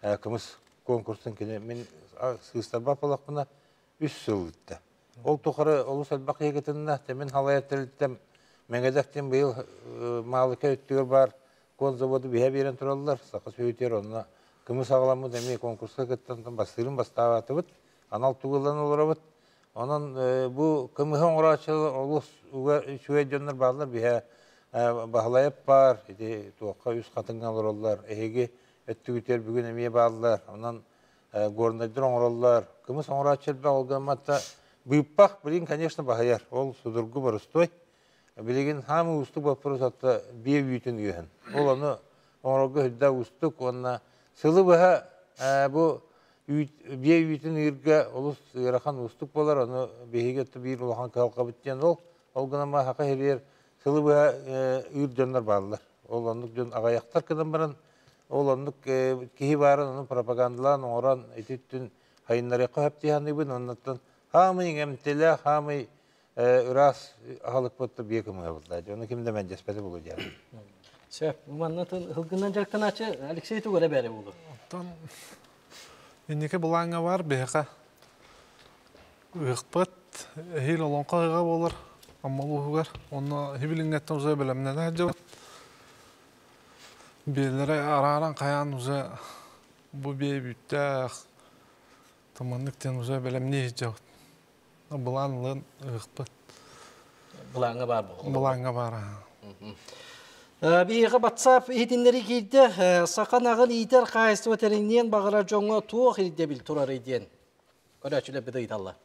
кымыс конкурсун кини мин сыыстарбат буоллахпына үс сыл ыытта. Ол тухары олус элбэх киһи кытынна. Мин салайар тэрилтэм Мэҥэдьэк диэн быйыл Маалыкай өттүгэр баар кон заводу биһэ биэрэн тураллар. Саха сүөһүтүгэр онно кымыс аҕаламмыт эмиэ конкурска кыттан бастыырын бастаабатыбыт. Анал тугу ылан олоробут. Онон бу кымыһы оҥорооччулар олус үчүгэй дьоннор бааллар. Биһэ Баһылайап баар, ити туохха үс хатыҥҥа олороллор. Эһиги өттүгүтүгэр бүгүн эмиэ бааллар. Онон горнайдар оҥороллор. Кымыс оҥорооччу элбэх ол гымматта быыппах билигин, конечно, баһыйар. Ол судургу боростуой. Билигин хаамыы уустук боппуруос атта биэ үүтүн үөһүн. Ол ону оҥорорго сүрдээх уустук уонна сылы быһа бу биэ үүтүн ыырга олус ыарахан уустук буолар. Ону биһиги өттө биир улахан кыһалҕабыт диэн ол. Ол гынан саха сиригэр сылы быһа ыыр дьоннор бааллар. Ол оннук дьон аҕыйахтар гынан баран ол оннук киһи баарын ону пропагандалаан оҥорон ити өттүн хайыннарыахха сөп дии саныыбын. Оннуттан хаамый иҥэмтэлээх, хаамый ыраас аһылыкпыт биэ кымыһабыт. Ону ким да мэлдьэспэтэ буолуо диэн. Сөп. Манна ылгынан дьарыктанааччы Алексей тугу эрэ бэрэ буолуо. Оттон инники былааҥҥа бар биһиэхэ ыһыкпыт эһиил олоҥхо ыһыаҕа буолар Амма улууһугар. Онно хибилиҥҥэттэн уже бэлэмнэнэ сылдьабыт. Биэлэрэ арааран хайаан уже бу биэ үүттээх тыманнык диэн уже бэлэмнии сылдьабыт. Былаан ылан ыһыкпыт. Былааҥҥа баар буолуо. Былааҥҥа баар. Биһиэхэ WhatsApp иһитиннэри киирдэ. Саха наҕын иитэр хаһаайыстыба тэриҥниэн баҕарар дьоҥҥо туох ирдэбил турарый диэн көрөөччүлэрбит ыйыталлар.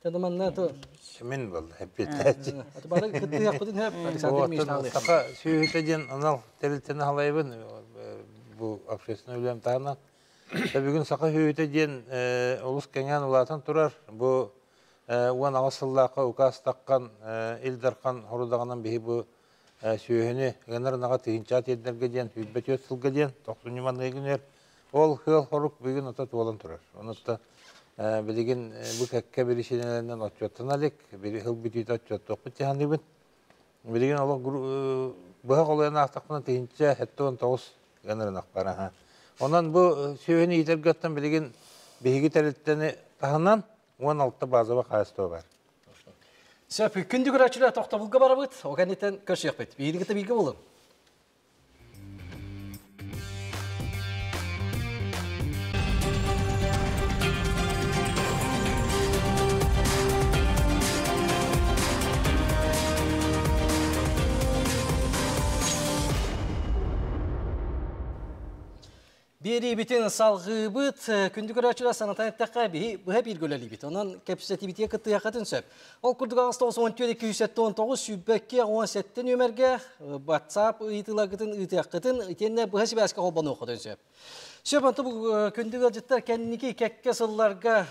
Тэнэ манна то Мин буолла эппиэттээччи. Бары кыттыахпытын сөп Александр Михайлович. Саха сүөһүтэ диэн анал тэрилтэни халайбын бу общественный үлэм таһынан. Бүгүн саха сүөһүтэ диэн олус кэҥээн улаатан турар. Бу 18 сыллаахха укаастаххан Ил Дархан хорудаҕынан биһи бу сүөһүнү ыанар ынаҕа тыһыынчаҕа тиэрдэргэ диэн 24 сылга диэн тохсунньу манныгы күнүгэр ол сыал хорук бүгүн ото туолан турар. Онуттан билигин бу кэккэ биричиинэлэринэн отчуоттана илик, сыл бүтүүтэ отчуоттуохпут дьаһаныыбын. Билигин олох быһа холуйан аахтахпына 1079 ыанар ынах бар. Онон бу сүөһүнү иитэргэ билигин биһиги тэрилтэни таһынан 16 базовый хаһаайыстыба бар. Сөп, күндү көрөөччүлэр тохтобулга барабыт, ол кэнниттэн көрсүөхпүт. Биһиги кытта бииргэ буолуҥ. Биэриибитин салҕыыбыт. Күндү көрөөччүлэр санатан эттэххэ, биһи быһа бииргэ үлэлиибит. Онон кэпсэтиибитигэр кыттыаххытын сөп. Ол курдук 914 279 22 17 нүөмэргэ WhatsApp ыйытыыларгытын ыытыаххытын, итиэннэ быһа сибээскэ холбонуоххутун сөп. Сөп, онто бу күндү ыалдьыттар кэнники кэккэ сылларга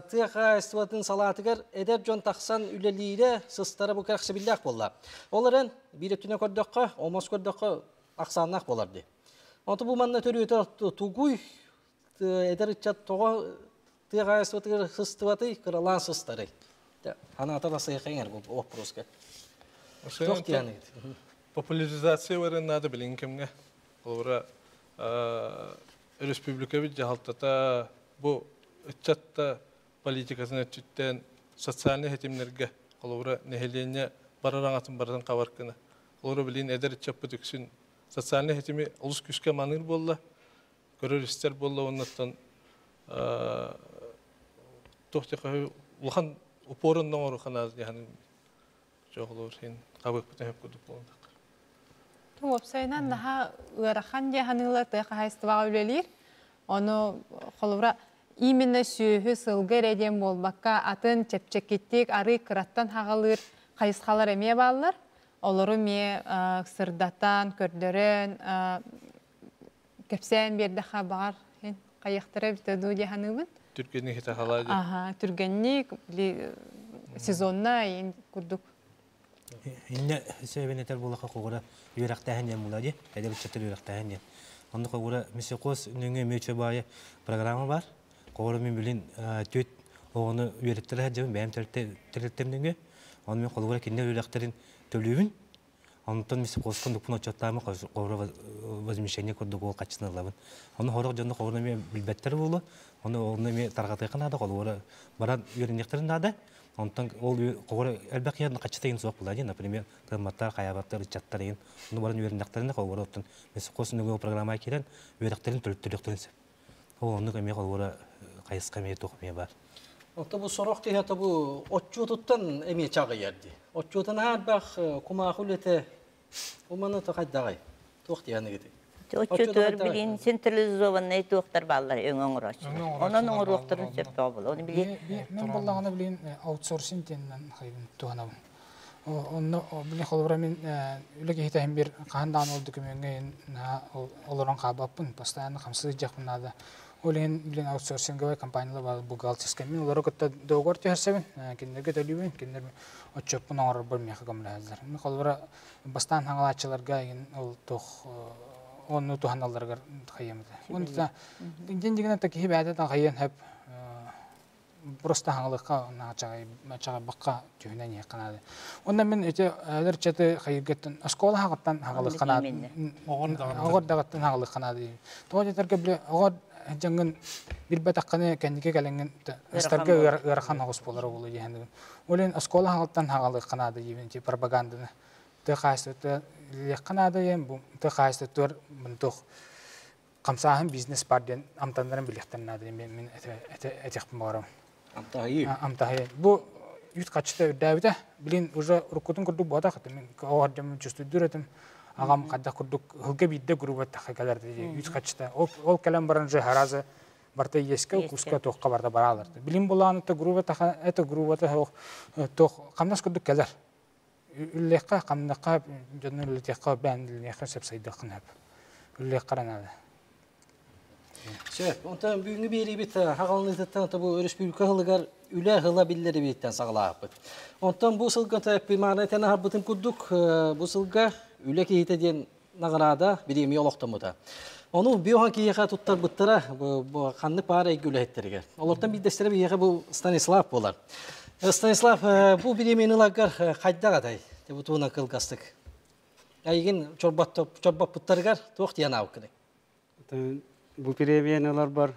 тыа хаһаайыстыбатын салаатыгар эдэр дьон тахсан үлэлиирэ, сыстара бу кэрэхсэбиллээх буолла. Ол эрэн, биир өттүнэн көрдөххө, омос көрдөххө, ахсааннаах буолар дии. Онто бу манна төрүөтэ тугуй эдэр ыччат тоҕо тыа хаһаайыстыбатыгар сыстыбатый, кыралаан сыстарый? Ханаата басайхайҥар бу вопроска. Туох диэниит? Популяризация баран наада билин кэмҥэ. Холобура республикабыт дьаһалтата бу ыччатта политикатын өттүттэн социальнай хитимнэргэ холобура нэһилиэнньэ барар аҥатын барытын хабар гына. Холобура билин эдэр ыччаппыт үксүн социальнай хитими олус күүскэ маныыр буолла, көрөр-истэр буолла уоннаттан туох улахан упорун оҥору ханаас диһанын жоҕолуур хин хабыппытын хөп курдук буолан Уопсайынан наһаа ыарахан диэханыылар тыа хаһаайыстыбаҕа үлэлиир. Ону холобура именно сүөһү сылгы эрэ диэн буолбакка атын чэпчэкитик арый кыраттан хаҕалыыр хайысхалар эмиэ бааллар. Олору эмиэ сырдатан, көрдөрөн, кэпсээн биэрдэххэ баҕар хайыахтара эбитэ дуу дии саныыбын. Түргэнник хитахалаа дии. Аха, түргэнник, сезонна курдук. Инне сөбен этер булаха когура үөрэхтээһин диэн була дии. Эдэр ыччаттар үөрэхтээһин диэн. Онно когура Мессикос нөҥүө мүөчө баайы программа бар. Когура мен билин түт оҕону үөрэттэрэ сылдьабын бэйэм тэрилтэм нөҥүө. Оны мен холобура кинилэр үөрэхтэрин төлүүбүн. Онтон Мессикоскон дукпун отчуоттаама когура возмещение курдук ол хаччыны ылабын. Оны хорох дьонно когура эмиэ билбэттэр буолуо. Оны оны эмиэ тарҕатыахха наада холобура баран үөрэниэхтэрин наада. Онтон ол холобура элбэх киһи хаччыта иһин суох буолла дии. Например, кыамматтар, хайаабаттар, ыччаттар иһин. Ону баран үөрэннэхтэринэ холобура оттон Мессикос нөҥүө программа киирэн үөрэхтэрин төлөттөрүөхтэрин сөп. Ол оннук эмиэ холобура хайысха эмиэ туох эмиэ баар. Ото бу сорох киһи ото бу отчуотуттан эмиэ чаҕыйар дии. Отчуотун аарбах кумаахы үлэтэ уманы то хайдаҕай? Туох диэниги? Отчуотугар билин централизованный туохтар бааллар өҥө оҥорооччулар. Онон оҥоруохтарын сөптөөх буолар. Оны били Мен боллаҕына билин аутсорсинг диэннэн хайбын туһанабын. Онно билин холобура мин үлэ киһитэ бир хаһан даҕаны ол докумеҥҥа олорон хаалбаппын, постоянно хамсыы сылдьыахпын наада. Ол иһин билин аутсорсинговай компаниялар баар бухгалтерскай. Мин олору кытта договор түһэрсэбин, кинилэргэ төлүүбүн, кинилэр отчуоппун оҥорорбор миэхэ көмөлөһөллөр. Мин холобура бастаан хаҥалааччыларга ол туох онну туһаналларыгар хайыам этэ. Онно дин дигэн та киһи бэйэтэ да хайыан хөп просто хаҥалыкка чаҕайбакка түһүнэн иһиэххэ наада. Онно мин ити эдэр чаты хайыргаттан оскуола хаҕыттан хаҥалыкка наада. Оҕор даҕаттан хаҥалыкка наада. Тоҕо диэтэргэ били оҕор дьаҥҥын билбэтэххинэ кэнники кэлэҥҥин ыстарга ыарахан оҕус буолар буолуо диэхин. Ол иһин оскуола хаҕыттан хаҥалыкка наада диибин ити пропаганданы. Тыа хаһаайыстыбата үлэлиэххэ наада диэн бу тыа хаһаайыстыбатыгар туох хамсааһын бизнес бар диэн амтаннарын билиэхтэрин наада диэн мин этиэхпин баҕарабын. Амтаһыйыы. Амтаһыйыы. Бу үүт хаччыта үрдээбитэ. Билин уже уруккутун курдук буотах. Мин оҕо дьоммун чувствуйдуур этим. Аҕам хайдах курдук ыһылга биирдэ грубо эттэххэ кэлэр дии үүт хаччыта. Ол кэлэн баран уже харазы барта иэскэ, куска туохха барда бараалар. Билин булааны грубо это грубо туох хамнас курдук кэлэр. Үллиэххэ, хамныахха, дьону үлэлэтиэххэ, бэйэни үлэлиэххэ сөп сайдыаххын сөп. Үллиэххэ эрэ наада. Сөп. Онтон бүгүҥҥү биэриибит хаҕалыныытыттан бу өрөспүүбүлүкэ сылыгар үлэ ыла биллэрибиттэн саҕалаабыт. Онтон бу сылга примарнай тэн аһарбытын курдук бу сылга үлэ киһитэ диэн наҕараада бириэмийэ олохтоммута. Ону биохан киһиэхэ туттарбыттара ханнык баар эйгэ үлэһиттэригэр. Олортон биирдэстэрэ биһиэхэ бу Станислав буолар. Станислав, бу бириэмийэни ыларгар хайдах атай? Бу туһунан кылгастык. Эйигин чорбоппуттарыгар туох диэн аабыккыный? Бу премияны ыларбар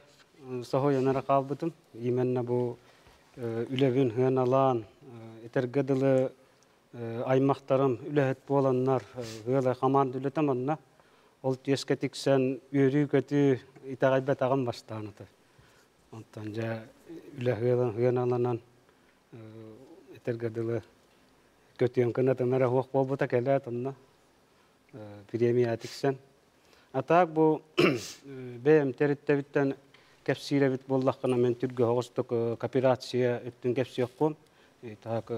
соһуйан эрэ хаалбытым. Именно бу үлэбин сыаналаан, этэргэ дылы аймахтарым үлэһит буоланнар, ыала хамаанда үлэтэ манна. Ол түөскэ тиксэн үөрүү-көтүү итэҕэйбэтэҕим бастаан аты. Онтон дьэ үлэ сыаналанан этэргэ дылы көтүөм кынатым эрэ суох буолбута кэлээт онно премия тиксэн. А так бу бэйэм тэриттэбиттэн кэпсиир эбит буоллаххына мен түргө оҕустук кооперация өттүн кэпсиэхпин. Так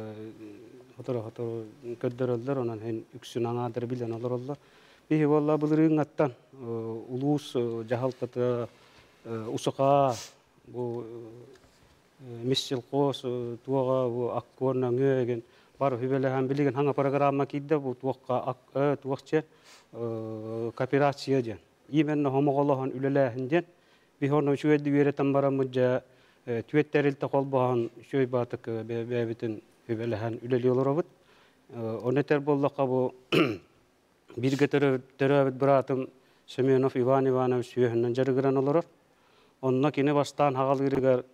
сотору-сотору көрдөрөллөр, онон һин үксүн аҥаадары билэн олороллор. Биһи буолла былырыыҥҥаттан улуус дьаһалтата усука бу Миссилхоз туоҕа бу аккор нөҥүө эгин бар хүбэлэһэн билигин хаҥа программа киирдэ бу туохха туохче кооперация диэн именно хомоҕолоһон үлэлээһин диэн биһи онно үчүгэйдик үөрэтэн бараммыт дьэ түөт тэрилтэ холбоһон үчүгэй баатык бэйэбитин хүбэлэһэн үлэлии олоробут. Ону этэр буоллахха бу бииргэ төрөөбүт быраатым Семенов Иван Иванович сүөһүнэн дьарыгыран олорор. Онно кини бастаан хаҕалыырыгар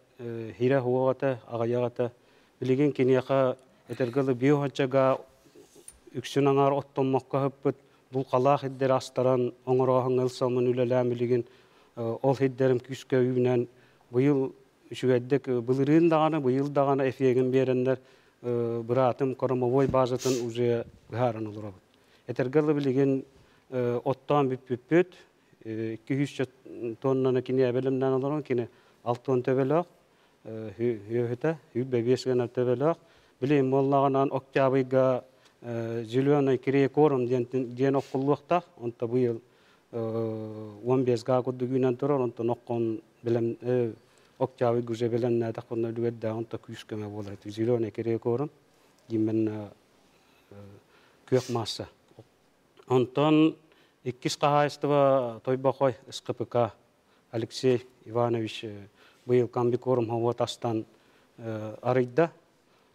хирэ уох этэ, аҕыйах этэ. Билигин киниэхэ этэргэ дылы биоһаччага үксүн аҥаар оттоммокко ыһыппыт булкалаах ирдэри астаран оҥорооһуҥҥа ылсаммын үлэлээн билигин ол сирдэрим күүскэ үүнэн быйыл үчүгэйдик былырыын даҕаны быйыл даҕаны эфиэгин биэрэннэр быраатым кормовой базатын уже быһааран олоробут. Этэргэ дылы билигин оттоон бүппүппүт 200 тоннаны кини эбэлэмнээн олорон кини 60 төбөлөөх үөһүтэ 105 гына төбөлөөх билигин буоллаҕынан октябрьга зеленый кирекорум диэн диэн оккуллуохтаах онто быйыл 15 га курдук үүнэн турар онтон оккон билем октябрь уже билемнээтэх онно үлүгэрдээх онто күүс көмө буолар зеленый кирекорум именно күөх масса. Онтон иккис хаһаайыстыба Тойбохой СКПК Алексей Иванович быйыл комбикорм хобот астан арыйда.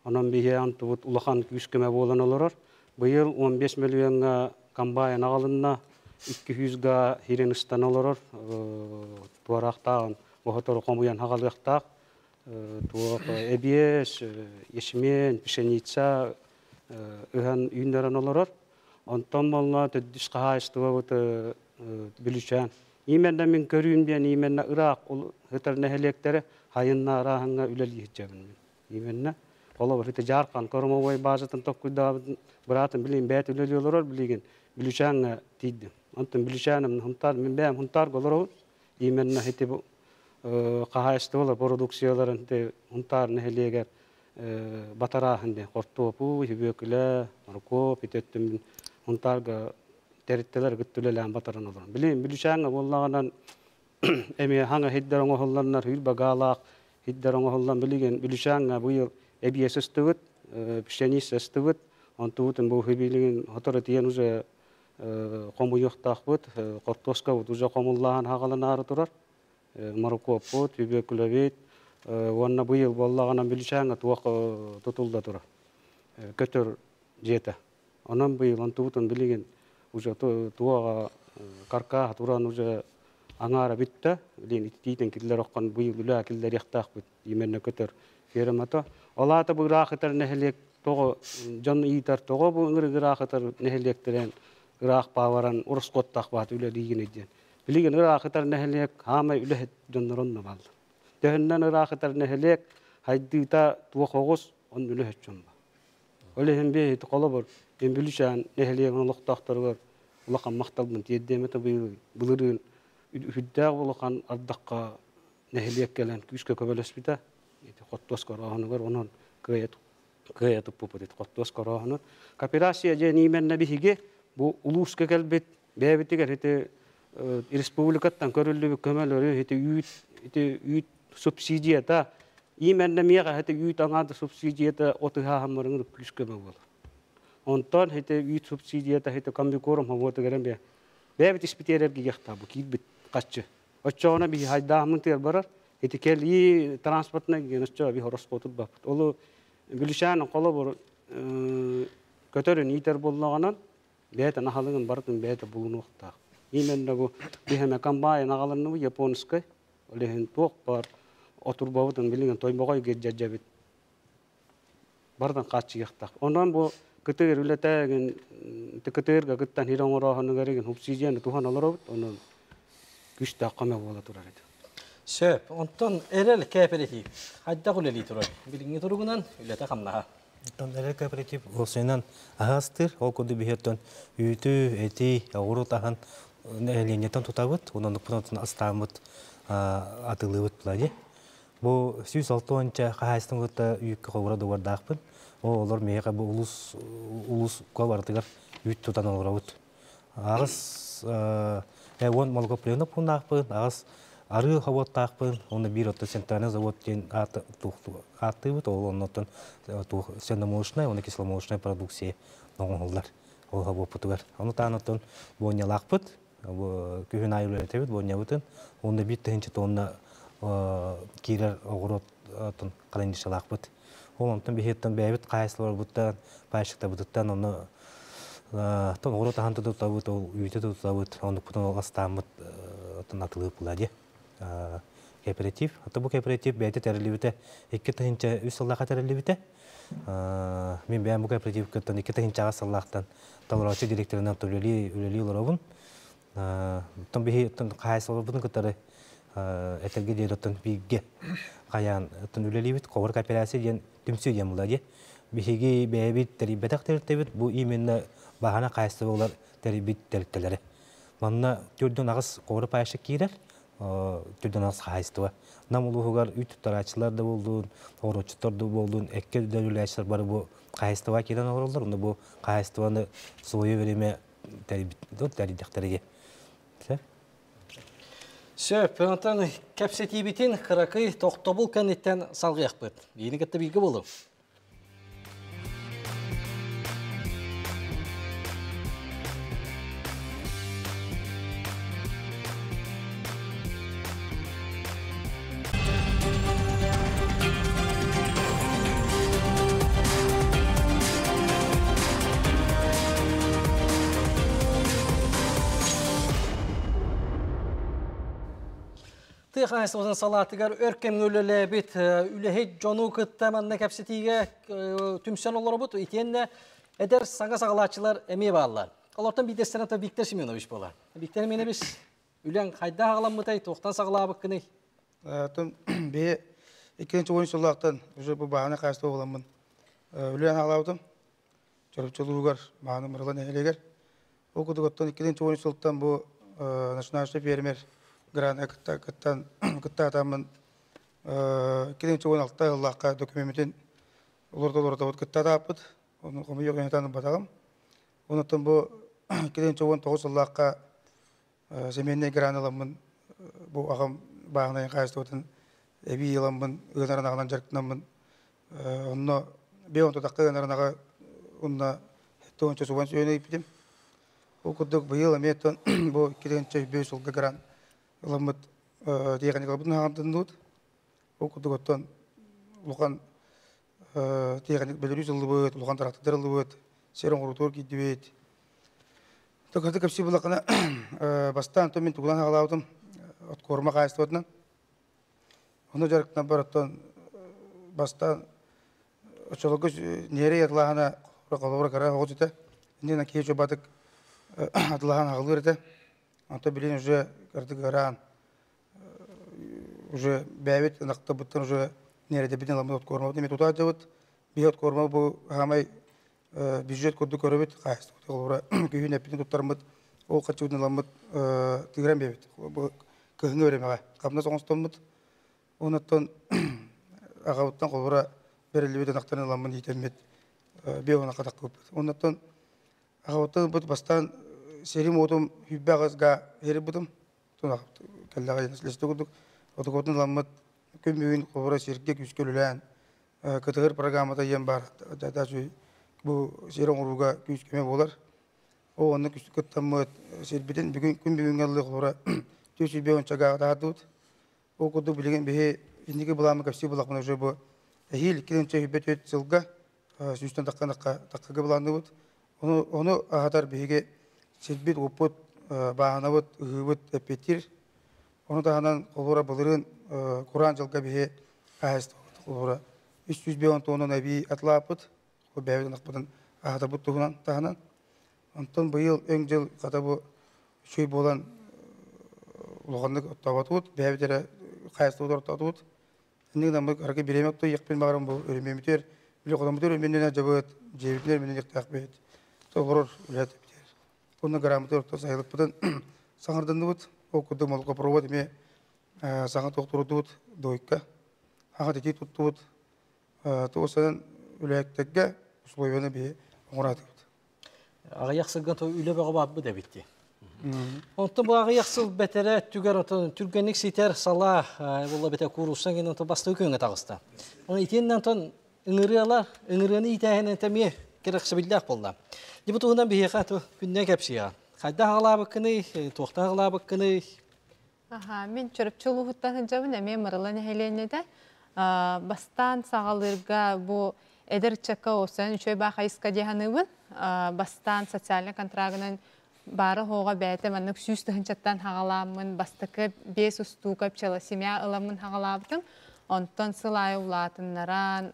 Онон биһи антыбыт улахан күүс-көмө буолан олорор. Быйыл 15 мөлүйүөҥҥэ комбайн аҕалынна, 200 га хирин ыстан олорор, туораахтааҕын оһотору хомуйан хаҕалыахтаах. Туох эбиэс, ячмень, пшеница ыһан үүннэрэн олорор. Онтон буолла төрдүс хаһаайыстыбабыт Бүлүчээн. Именно мин көрүүм диэн именно ыраах ытар нэһилиэктэри хайынна арааһыҥҥа үлэлии сылдьабын мин. Именно холобур ити Дьаархан кормовой базатын токкуйдаабыт быраатым билигин бэйэтэ үлэлии олорор билигин Бүлүчээҥҥэ тиийдим. Онтон Бүлүчээным Хунтаар мин бэйэм Хунтаарга олоробун. Именно ити хаһаайыстыбалар продукцияларын ити Хунтаар нэһилиэгэр батарааһын диэн хортуопу, сүбүөкүлэ, моркуоп ити өттүн Хунтаарга тэрилтэлэр кытта үлэлээн батаран олорон. Билигин Бүлүчээҥҥэ буоллаҕынан эмиэ хаҥа иһирдэр оҥоһулланнар үүр багаалаах иһирдэр оҥоһуллан билигин Бүлүчээҥҥэ быйыл эбиэс ыстыбыт, пшеница ыстыбыт, онтубутун бу билигин сотору тиийэн уже хомуйуохтаахпыт, хортуоскабыт уже хомуллааһын хаҕаланаары турар. Морокуоппут, сүбүөкүлэбит уонна быйыл буоллаҕына Бүлүчээҥҥэ туох тутулла турар көтөр дьиэтэ. Онон быйыл онтубутун билигин уже туоҕа каркааһа туран уже аҥаара бүттэ. Билигин ититиитин киллэр оххон быйыл үлэ киллэриэхтээхпит именно көтөр фермата. Ол аата бу ыраах ытар нэһилиэк тоҕо дьон ыйытар тоҕо бу ыҥырык ыраах ытар нэһилиэктэрин ыраах баабаран ороскуоттаах баат үлэлиигиний диэн. Билигин ыраах ытар нэһилиэк хаамай үлэһит дьоннорун да бааллар. Төһөннөн ыраах ытар нэһилиэк хайдыыта туох оҕус он үлэһит дьон баар. Ол иһин биһиги холобур Бүлүүчээн нэһилиэгин олохтоохторугар улахан махталбын тиэрдиэм этэ былырыын үрдээх улахан ардахха нэһилиэк кэлэн күүскэ көмөлөспүтэ. Ити хоттуос корооһунугар онон кыайа кыайа туппуппут ити хоттуос корооһуну. Кооперация диэн именно биһиги бу улууска кэлбит бэйэбитигэр ити Республикаттан көрүллүбүт көмөлөрү ити үүт ити үүт субсидията именно миэхэ ити үүт аҥаада субсидията отыһааһаммарыҥыр плюс көмө буолар. Онтон ити үүт субсидията ити комбикорм хомуотугар бэ бэйэбит испитиэрэргэ яхта бу киирбит хаччы. Оччоҕуна биһи хайдаахмын тыар барар ити кэлии транспортнай ген оччо би хороскотут баппыт. Олу бүлүшээн холобур көтөрүн иитэр боллоҕунан бэйэтэ наһалыгын барытын бэйэтэ булунуохтаах. Именно бу биһэме комбайн аҕаланныбы японскай олехин туох бар отурбабытын билигин тойбоҕой гердьэдьэбит барытын хааччыйыахтаах. Онон бу кытыыр үлэтэгин кытыырга кыттан хир оҥорооһунугар игин субсидияны туһан олоробут онон күстээх көмө буола турар этэ. Сөп. Онтон эрэл кооператив хайдах үлэлии турар? Билиҥҥи туругунан үлэтэ хамнаһа. Оттон эрэл кооператив уопсайынан аһаастыыр, ол курдук биһиэттэн үүтү, эти, оҕуруот аһын нэһилиэнньэттэн тутабыт, онон астааммыт атыылыыбыт була Бу 160 хаһаайыстыбаны кытта үүккэ холбура дугуордаахпын. Ол олор миэхэ бу улус улууска барытыгар үүт тутан олоробут. Аҕыс уон молокопленок пууннаахпын, аҕыс арыы хобуоттаахпын, уонна биир отто центральный завод диэн ааттыыбыт, ол оннуттан цельномолочная уонна кисломолочная продукция оҥоһуллар ол хобуоппутугар. Ону таһынан оттон буонньалаахпыт, күһүн аайы үлэлэтэбит буонньабытын, уонна 1 тыһыынча тонна киирэр оҕуруот хранилищелаахпыт. Ол онтон биһиэттэн бэйэбит хаһаайыстыбаларбыттан, пайщиктарбытыттан ону оҕуруот аһан тутабыт, ол үүтү тутабыт, оннукпутун ол астааммыт атылыып була дии. Кооператив. Ата бу кооператив бэйэтэ тэриллибитэ 2003 сыллаахха тэриллибитэ. Мин бэйэм бу кооператив кыттан 2000 сыллаахтан толороочу директорынан үлэлии үлэлии олоробун. Оттон биһи хаһаайыстыбаларбытын кытары этэргэ диэри оттон бииргэ хайаан оттон үлэлиибит. Ховор кооперация диэн түмсүү диэн була дии. Биһиги бэйэбит тэрийбэтэх тэрилтэбит бу именно баһана хаһаайыстыбалар тэрийбит тэрилтэлэрэ. Манна түрдөн аҕыс ховор пайщик киирэр, түрдөн аҕыс хаһаайыстыба. Нам улууһугар үүт туттарааччылар да буоллун, оҕуруотчуттар да буоллун, эккэ үлэлээччилэр бары бу хаһаайыстыба киирэн олороллор. Онно бу хаһаайыстыбаны свое время тэрийдэхтэрige. Сөп, онтон кэпсэтиибитин кыракый тохтобул кэнниттэн салгыахпыт. Биини кытта бииргэ болу. Тыа хаһаайыстыбатын салаатыгар өр кэмҥэ үлэлээбит үлэһит дьону кытта манна кэпсэтиигэ түмсэн олоробут. Итиэннэ эдэр саҥа саҕалааччылар эмиэ бааллар. Олортон биирдэстэрэ Виктор Семенович буолар. Виктор Семенович, үлэҥ хайдах аҕаламмытай, туохтан саҕалаабыккыный? Бэйэ иккинчи ойун сыллаахтан уже бу бааны хаайыстыба буоламмын үлээн аҕалаабытым. Чорупчулуугар мааны Мырыла нэһилиэгэр. Ол курдук оттон иккинчи ойун сылтан бу начинающий фермер грана кытта кыттан кыттаатаммын 2016 сыллаахха докумеммитин олордо олордобут кыттаатааппыт. Ону хомуйуох ынытан батаҕым. Онуттан бу 2019 сыллаахха семейный гран ыламмын бу аҕам бааһынайын хаһаайыстыбатын эбии ыламмын ыанар аҕынан дьарыктанаммын онно бэйэ онтутахха ыанар ынаҕы уонна туонча субан сүөһүнү ыйпытым. Ол курдук быйыл эмиэ бу 2005 сылга гран ыламмыт тиэхиньикаларбытын хаҥардынныбыт. Ол курдук оттон улахан тиэхиньик Беларусь ыллыбыт, улахан трактордар ыллыбыт, сир оҥорутугар киирдибит. Токаты кэпсии буллаххына бастаан то мин тугунан хаалаабытым откорма хаһаайыстыбатынан. Ону дьарыктанан оттон бастаан оччолорго ньирэй атылааһына холобура кыра оҕус этэ. Иннинэ киһи чубатык атылааһын аҕылыыр этэ. Онтон билигин уже кырдык ыараан уже бэйэбит ынахтарбыттан уже ньирэйдэрбитин ыламмыт откормабыт эмиэ тутааччыбыт. Биһи откорма бу хаамай бюджет курдук көрөбүт хаһаайыстыбыт холобура күһүн эппитин туттармыт ол харчыбытын ыламмыт тыыран биэбит кыһыҥҥы времяҕа хамнас оҥостоммут онуттан аҕабыттан холобура бэриллибит ынахтарын ыламмын иитэммит биэ ынахха таххыбыппыт онуттан аҕабыттан ылбыт бастаан Сирим уотум хүббэҕизга херибутум. Тунах кэллэҕэ лесте курдук. Отукотун ламмыт күн бүгүн хобура сирге күскөлүлээн кытыгыр программата иен бар. Жата бу сир оҥорууга күүс көмө болар. О онно күс кыттаммыт сирбитин бүгүн күн бүгүнгө аллы хобура 405 чагаа таатут. О курдук билигин биһи инники буламы кэпси булакмын уже бу эхил 2024 сылга сүүстэн такка таккага буланныбыт. Ону ахатар биһиги сирбит уппут бааһынабыт ыһыыбыт эппеттир. Ону таһынан холура былырын Куран жылга биһи хаһайыстыбыт холура 305 тоннан эбии атлааппыт. Бэйбит ынахпытын ахатарбыт туһунан таһынан. Онтон быйыл өҥ жыл хата бу үчүй буолан улаханнык оттообатыбыт, бэйбит эрэ хаһайыстыбыт ортоотубут. Инник намык аргы биреме оттой яқпин бағарым бу өрүмөмүтер, биле қодамытыр өрүмөннен жабыт, жебитнер өрүмөннен яқтақ бет. Толорор үләт битер. Онна грамоты орто сайылыппытын саңырдындыбыт, ол курдук молокопровод эме саңа тоқтурдубут дойкка. Ага тети туттубут. Туосанан үләктегге условияны бие оңоратыбыт. Ағаяқ сылган то үле бөҕө баабы да битти. Онтон бу ағаяқ сыл бәтәрә түгәр отон түргенник ситер сала була бите куруссан ген онтон басты көңө тагыста. Оны итеннен тон ыңырыалар, ыңырыны итәһенен тәме керексибилләх болла. Дибу туһунан биһиэхэ ту күннә кэпсига. Хайда хагалаабыккыны, туохта хагалаабыккыны. Аха, мен чөрөпчү улуһуттан жабын эме мырыла нехеленеде. Бастан сагалырга бу эдер чака осан үчөй ба хайыска деханыбын. Бастан социальный контрагынан бары хоға бәйті маннык сүүс тыһынчаттан хагалааммын, бастакы бес устуука пчела семья ыламмын хагалаабытым. Онтон сыл айы улаатыннаран,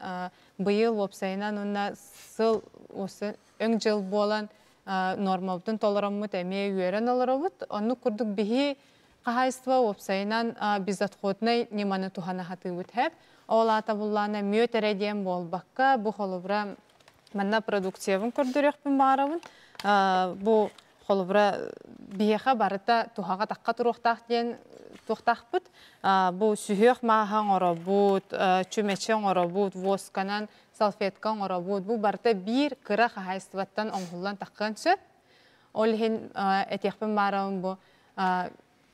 быйыл вопсайынан онна сыл осы өң жыл болан нормабытын толороммут эме үөрен олоробут. Онну курдук биһи қахайство вопсайынан безотходный неманы тухана хатыбыт хэп. Ол ата буллана мөт эредиен болбакка бу холубра манна продукциябын көрдөрөкпүн баарабын. Бу холубра биһиэхэ барыта тухаға таққа туруохтаах диэн туохтаахпыт. Бу сүһүөх maaхан оробут, чүмэчэ оробут, восканан салфетка оробут. Бу барыта биир кыра хахайстваттан оҥһуллан таххыан сөп. Ол иһин этиэхпин баарабын бу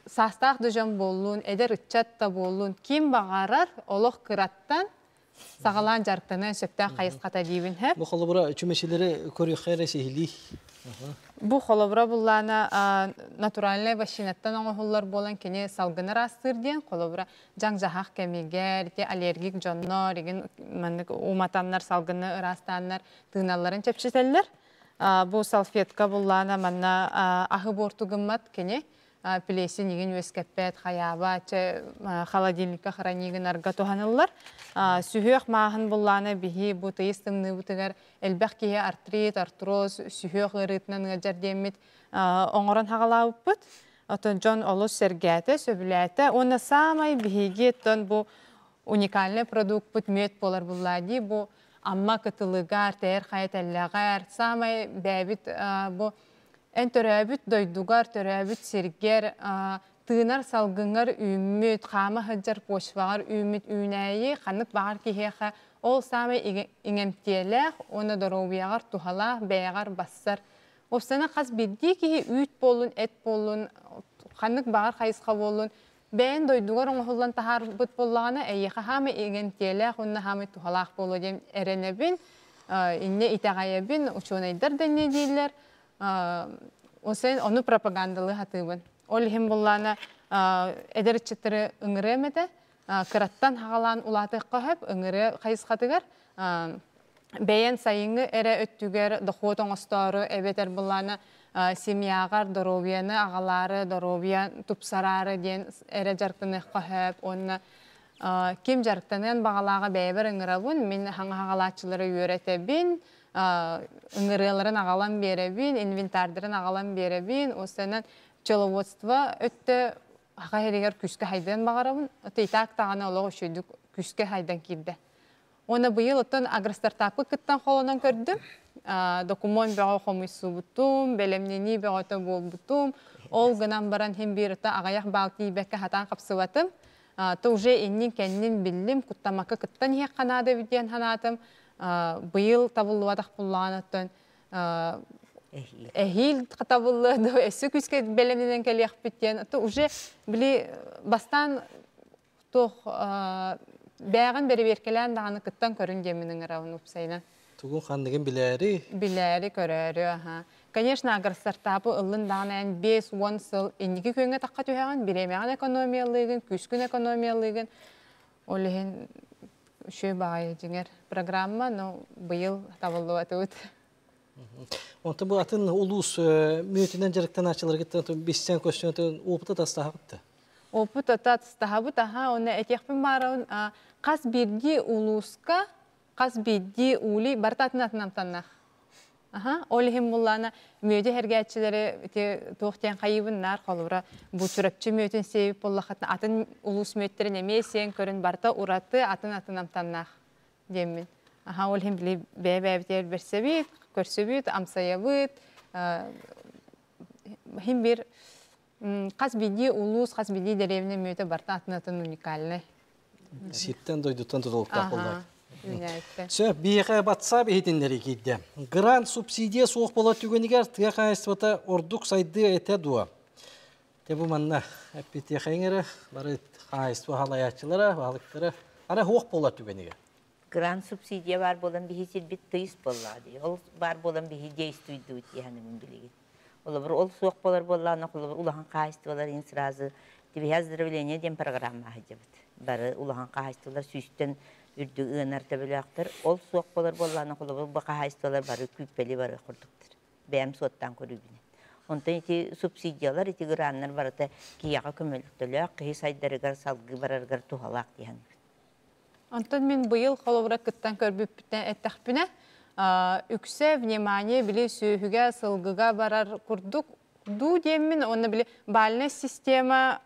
саастаах дужан боллун, эдер ыччат та боллун, ким бағарар олох кыраттан сагалаан жарыктанан сөптөөх хайысқата диибин хэп. Бу холобура чүмэчилери көрүөххэ сихили. Бу холобура буллаана натуральный ващинаттан оҥоһуллар болан кини салгынар астыр диэн холобура жаң жахах кемигер, те аллергик дьоннор, игин маннык уматаннар салгыны ырастаннар тыыналларын чепчетеллер. Бу салфетка буллаана манна ахы борту гыммат кини плесень игин үөскэппэт хаяба че холодильникка хранигин арга туханыллар. Сүһүөх maaһын буллаана биһи бу тыйыс тымныыбытыгар элбэх киһи артрит, артроз, сүһүөх ыарыытынан ыалдьар диэммит оҥорон хагалаабыппыт. Отон дьон олус сэргээтэ, сөбүлээтэ. Уонна саамай биһиги оттон бу уникальный продуктпут мүөт болар буллаа дии. Бу амма кытылыгар, тээр хайа тэллэҕэр, саамай бээбит бу эн төрөөбүт дойдугар, төрөөбүт сиргер, тыынар салгыңар үүммүт, хаама сылдьар почваҕар үүммүт үүнээйи, ханнык баҕар киһиэхэ ол саамай иҥэмтиэлээх, уонна доруобуйаҕар тухалаах, бэйэҕэр бассар. Опсана хас биирдии киһи үүт буоллун, эт буоллун, ханнык баҕар хайысха буоллун, бэйэн дойдугар оҥоһуллан таһаарбыт буоллаҕына, эйиэхэ хаамай иҥэмтиэлээх уонна хаамай тухалаах буолуо диэн эрэнэбин, инне итэҕэйэбин, учуонайдар да инньэ дииллэр. Осен ону пропагандалы хатыыбын. Ол иһин буллаана эдэр ыччаттары ыҥырыам этэ, кыраттан хагалаан улаатыахха сөп, ыҥырыа хайысхатыгар бэйэн сайыҥҥы эрэ өттүгэр дохуот оҥостоору эбэтэр буллаана семьяҕар доруобуйаны аҕалаары, доруобуйа тупсараары диэн эрэ дьарыктаныахха сөп. Уонна ким дьарыктаныан баҕалааҕа бэйэбэр ыҥырабын, мин хаҥа хагалааччылары үөрэтэбин, ыҥырыаларын аҕалан биэрэбин, инвентардарын аҕалан биэрэбин. Осенан пчеловодство өттө хаха хэригэр күскэ хайдан баҕарабын. Итак таҕаны олох үчүйдүк күскэ хайдан киирдэ. Уонна быйыл оттон агростартапы кыттан холонон көрдүм. Документ бөҕө хомуйсубутум, бэлэмнэнии бөҕөтө буолбутум. Ол гынан баран хим биир аҕайах баал тиийбэккэ хатаан хапсыбатым. То уже иннин кэннин биллим, куттамакка кыттан иһиэх ханаада диэн ханаатым. Быйыл табыллыбатах буллаҕан оттон Эһиил табыллыа да өссө күүскэ бэлэмнэнэн кэлиэхпит диэн. То уже били бастаан туох бээҕин бэрэбиэркэлээн даҕаны кыттан көрүн диэммин ыҥырабын уопсайынан. Тугун ханныгын билээри. Билээри, көрөөрү, аха. Конечно, агростартапы ыллын даҕаны эн 5-10 сыл инники күөҥҥэ тахха түһэҕин, бириэмэҕин экономиялыыгын, күүскүн экономиялыыгын. Ол иһин үчүгэй баҕайы дьиҥэр программа, но быйыл табыллыбатыбыт. Онтон бу атын улуус мүөтүнэн дьарыктанааччыларгыттан биссен көстөн опыта тастаһабыт. Опыт тастаһабыт, аха, уонна этиэхпин баарабын, хас биирдии улууска, хас биирдии уулий барыта атын атын амтаннаах. Аха, ол иһин буллаана мүөтү хэргээччилэри ити туох диэн хайыыбын наар холобура бу Чурапчы мүөтүн сиэбит буоллаххытына атын улуус мүөттэрин эмиэ сиэн көрүн барыта ураты атын атын амтаннаах диэммин. Аха, ол иһин били бэйэ-бэйэбитигэр бэрсэбит, көрсөбүт, амсайабыт. Хин бир хас биирдии улуус, хас биирдии дэриэбинэ мүөтэ барыта атын-атын уникальный. Сиртэн дойдуттан тутулуктаах буоллар. Сөп, биһиэхэ батсаап иһитиннэри киирдэ. Грант субсидия суох буолар түгэнигэр тыа хаһаайыстыбата ордук сайдыа этэ дуо? Те бу манна эппитиэхэйиҥ эрэ, бары хаһаайыстыба халайааччылара, баһылыктара ара суох буолар түгэнигэр. Грант субсидия баар буолан биһи сирбит тыйыс буоллаҕа дии. Ол баар буолан биһи действуйдуут диэхэнибин билигин. Олобур ол суох буолар буоллаҕына, холобур улахан хаһаайыстыбалар иһин сразу Тибиһэ оздоровление диэн программа сылдьабыт. Бары улахан хаһаайыстыбалар сүүстэн үрдүк ыанар төбөлөөхтөр. Ол суох буолар буоллаҕына, холобур бу хаһаайыстыбалар бары күүппэли барыах курдуктар. Бэйэм суоттаан көрүүбүнэн. Онтон ити субсидиялар, ити граннар барыта киһиэхэ көмөлтөлөөх, киһи сайдарыгар, салгыы барарыгар туһалаах дии саныыбын. Онтон мин быйыл холобура кыттан көрбүппүттэн эттэхпинэ, үксэ внимание били сүөһүгэ, сылгыга барар курдук дуу диэммин, уонна били бальная система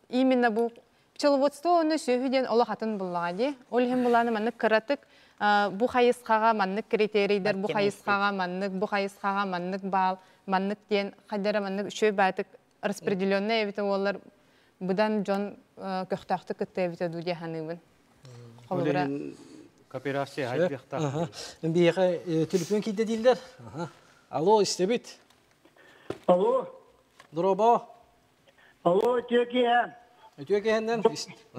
именно бу пчеловодство уонна сүөһү диэн олох атын буллаҕа дии. Ол иһин булааны маннык кыратык бу хайысхаҕа маннык критерийдэр, бу хайысхаҕа маннык, бу хайысхаҕа маннык баал, маннык диэн хайдара маннык үчүгэй баатык распределенный эбитэ буоллар быдан дьон көхтөөхтүк кытта эбитэ дуу дии саныыбын. Холобура кооперация хайдыахтаах. Биһиэхэ төлөпүөн киирдэ дииллэр. Алло, истэбит. Алло. Дорообо. Алло, үтүө киэһэ. Үтүө киэһэннэн.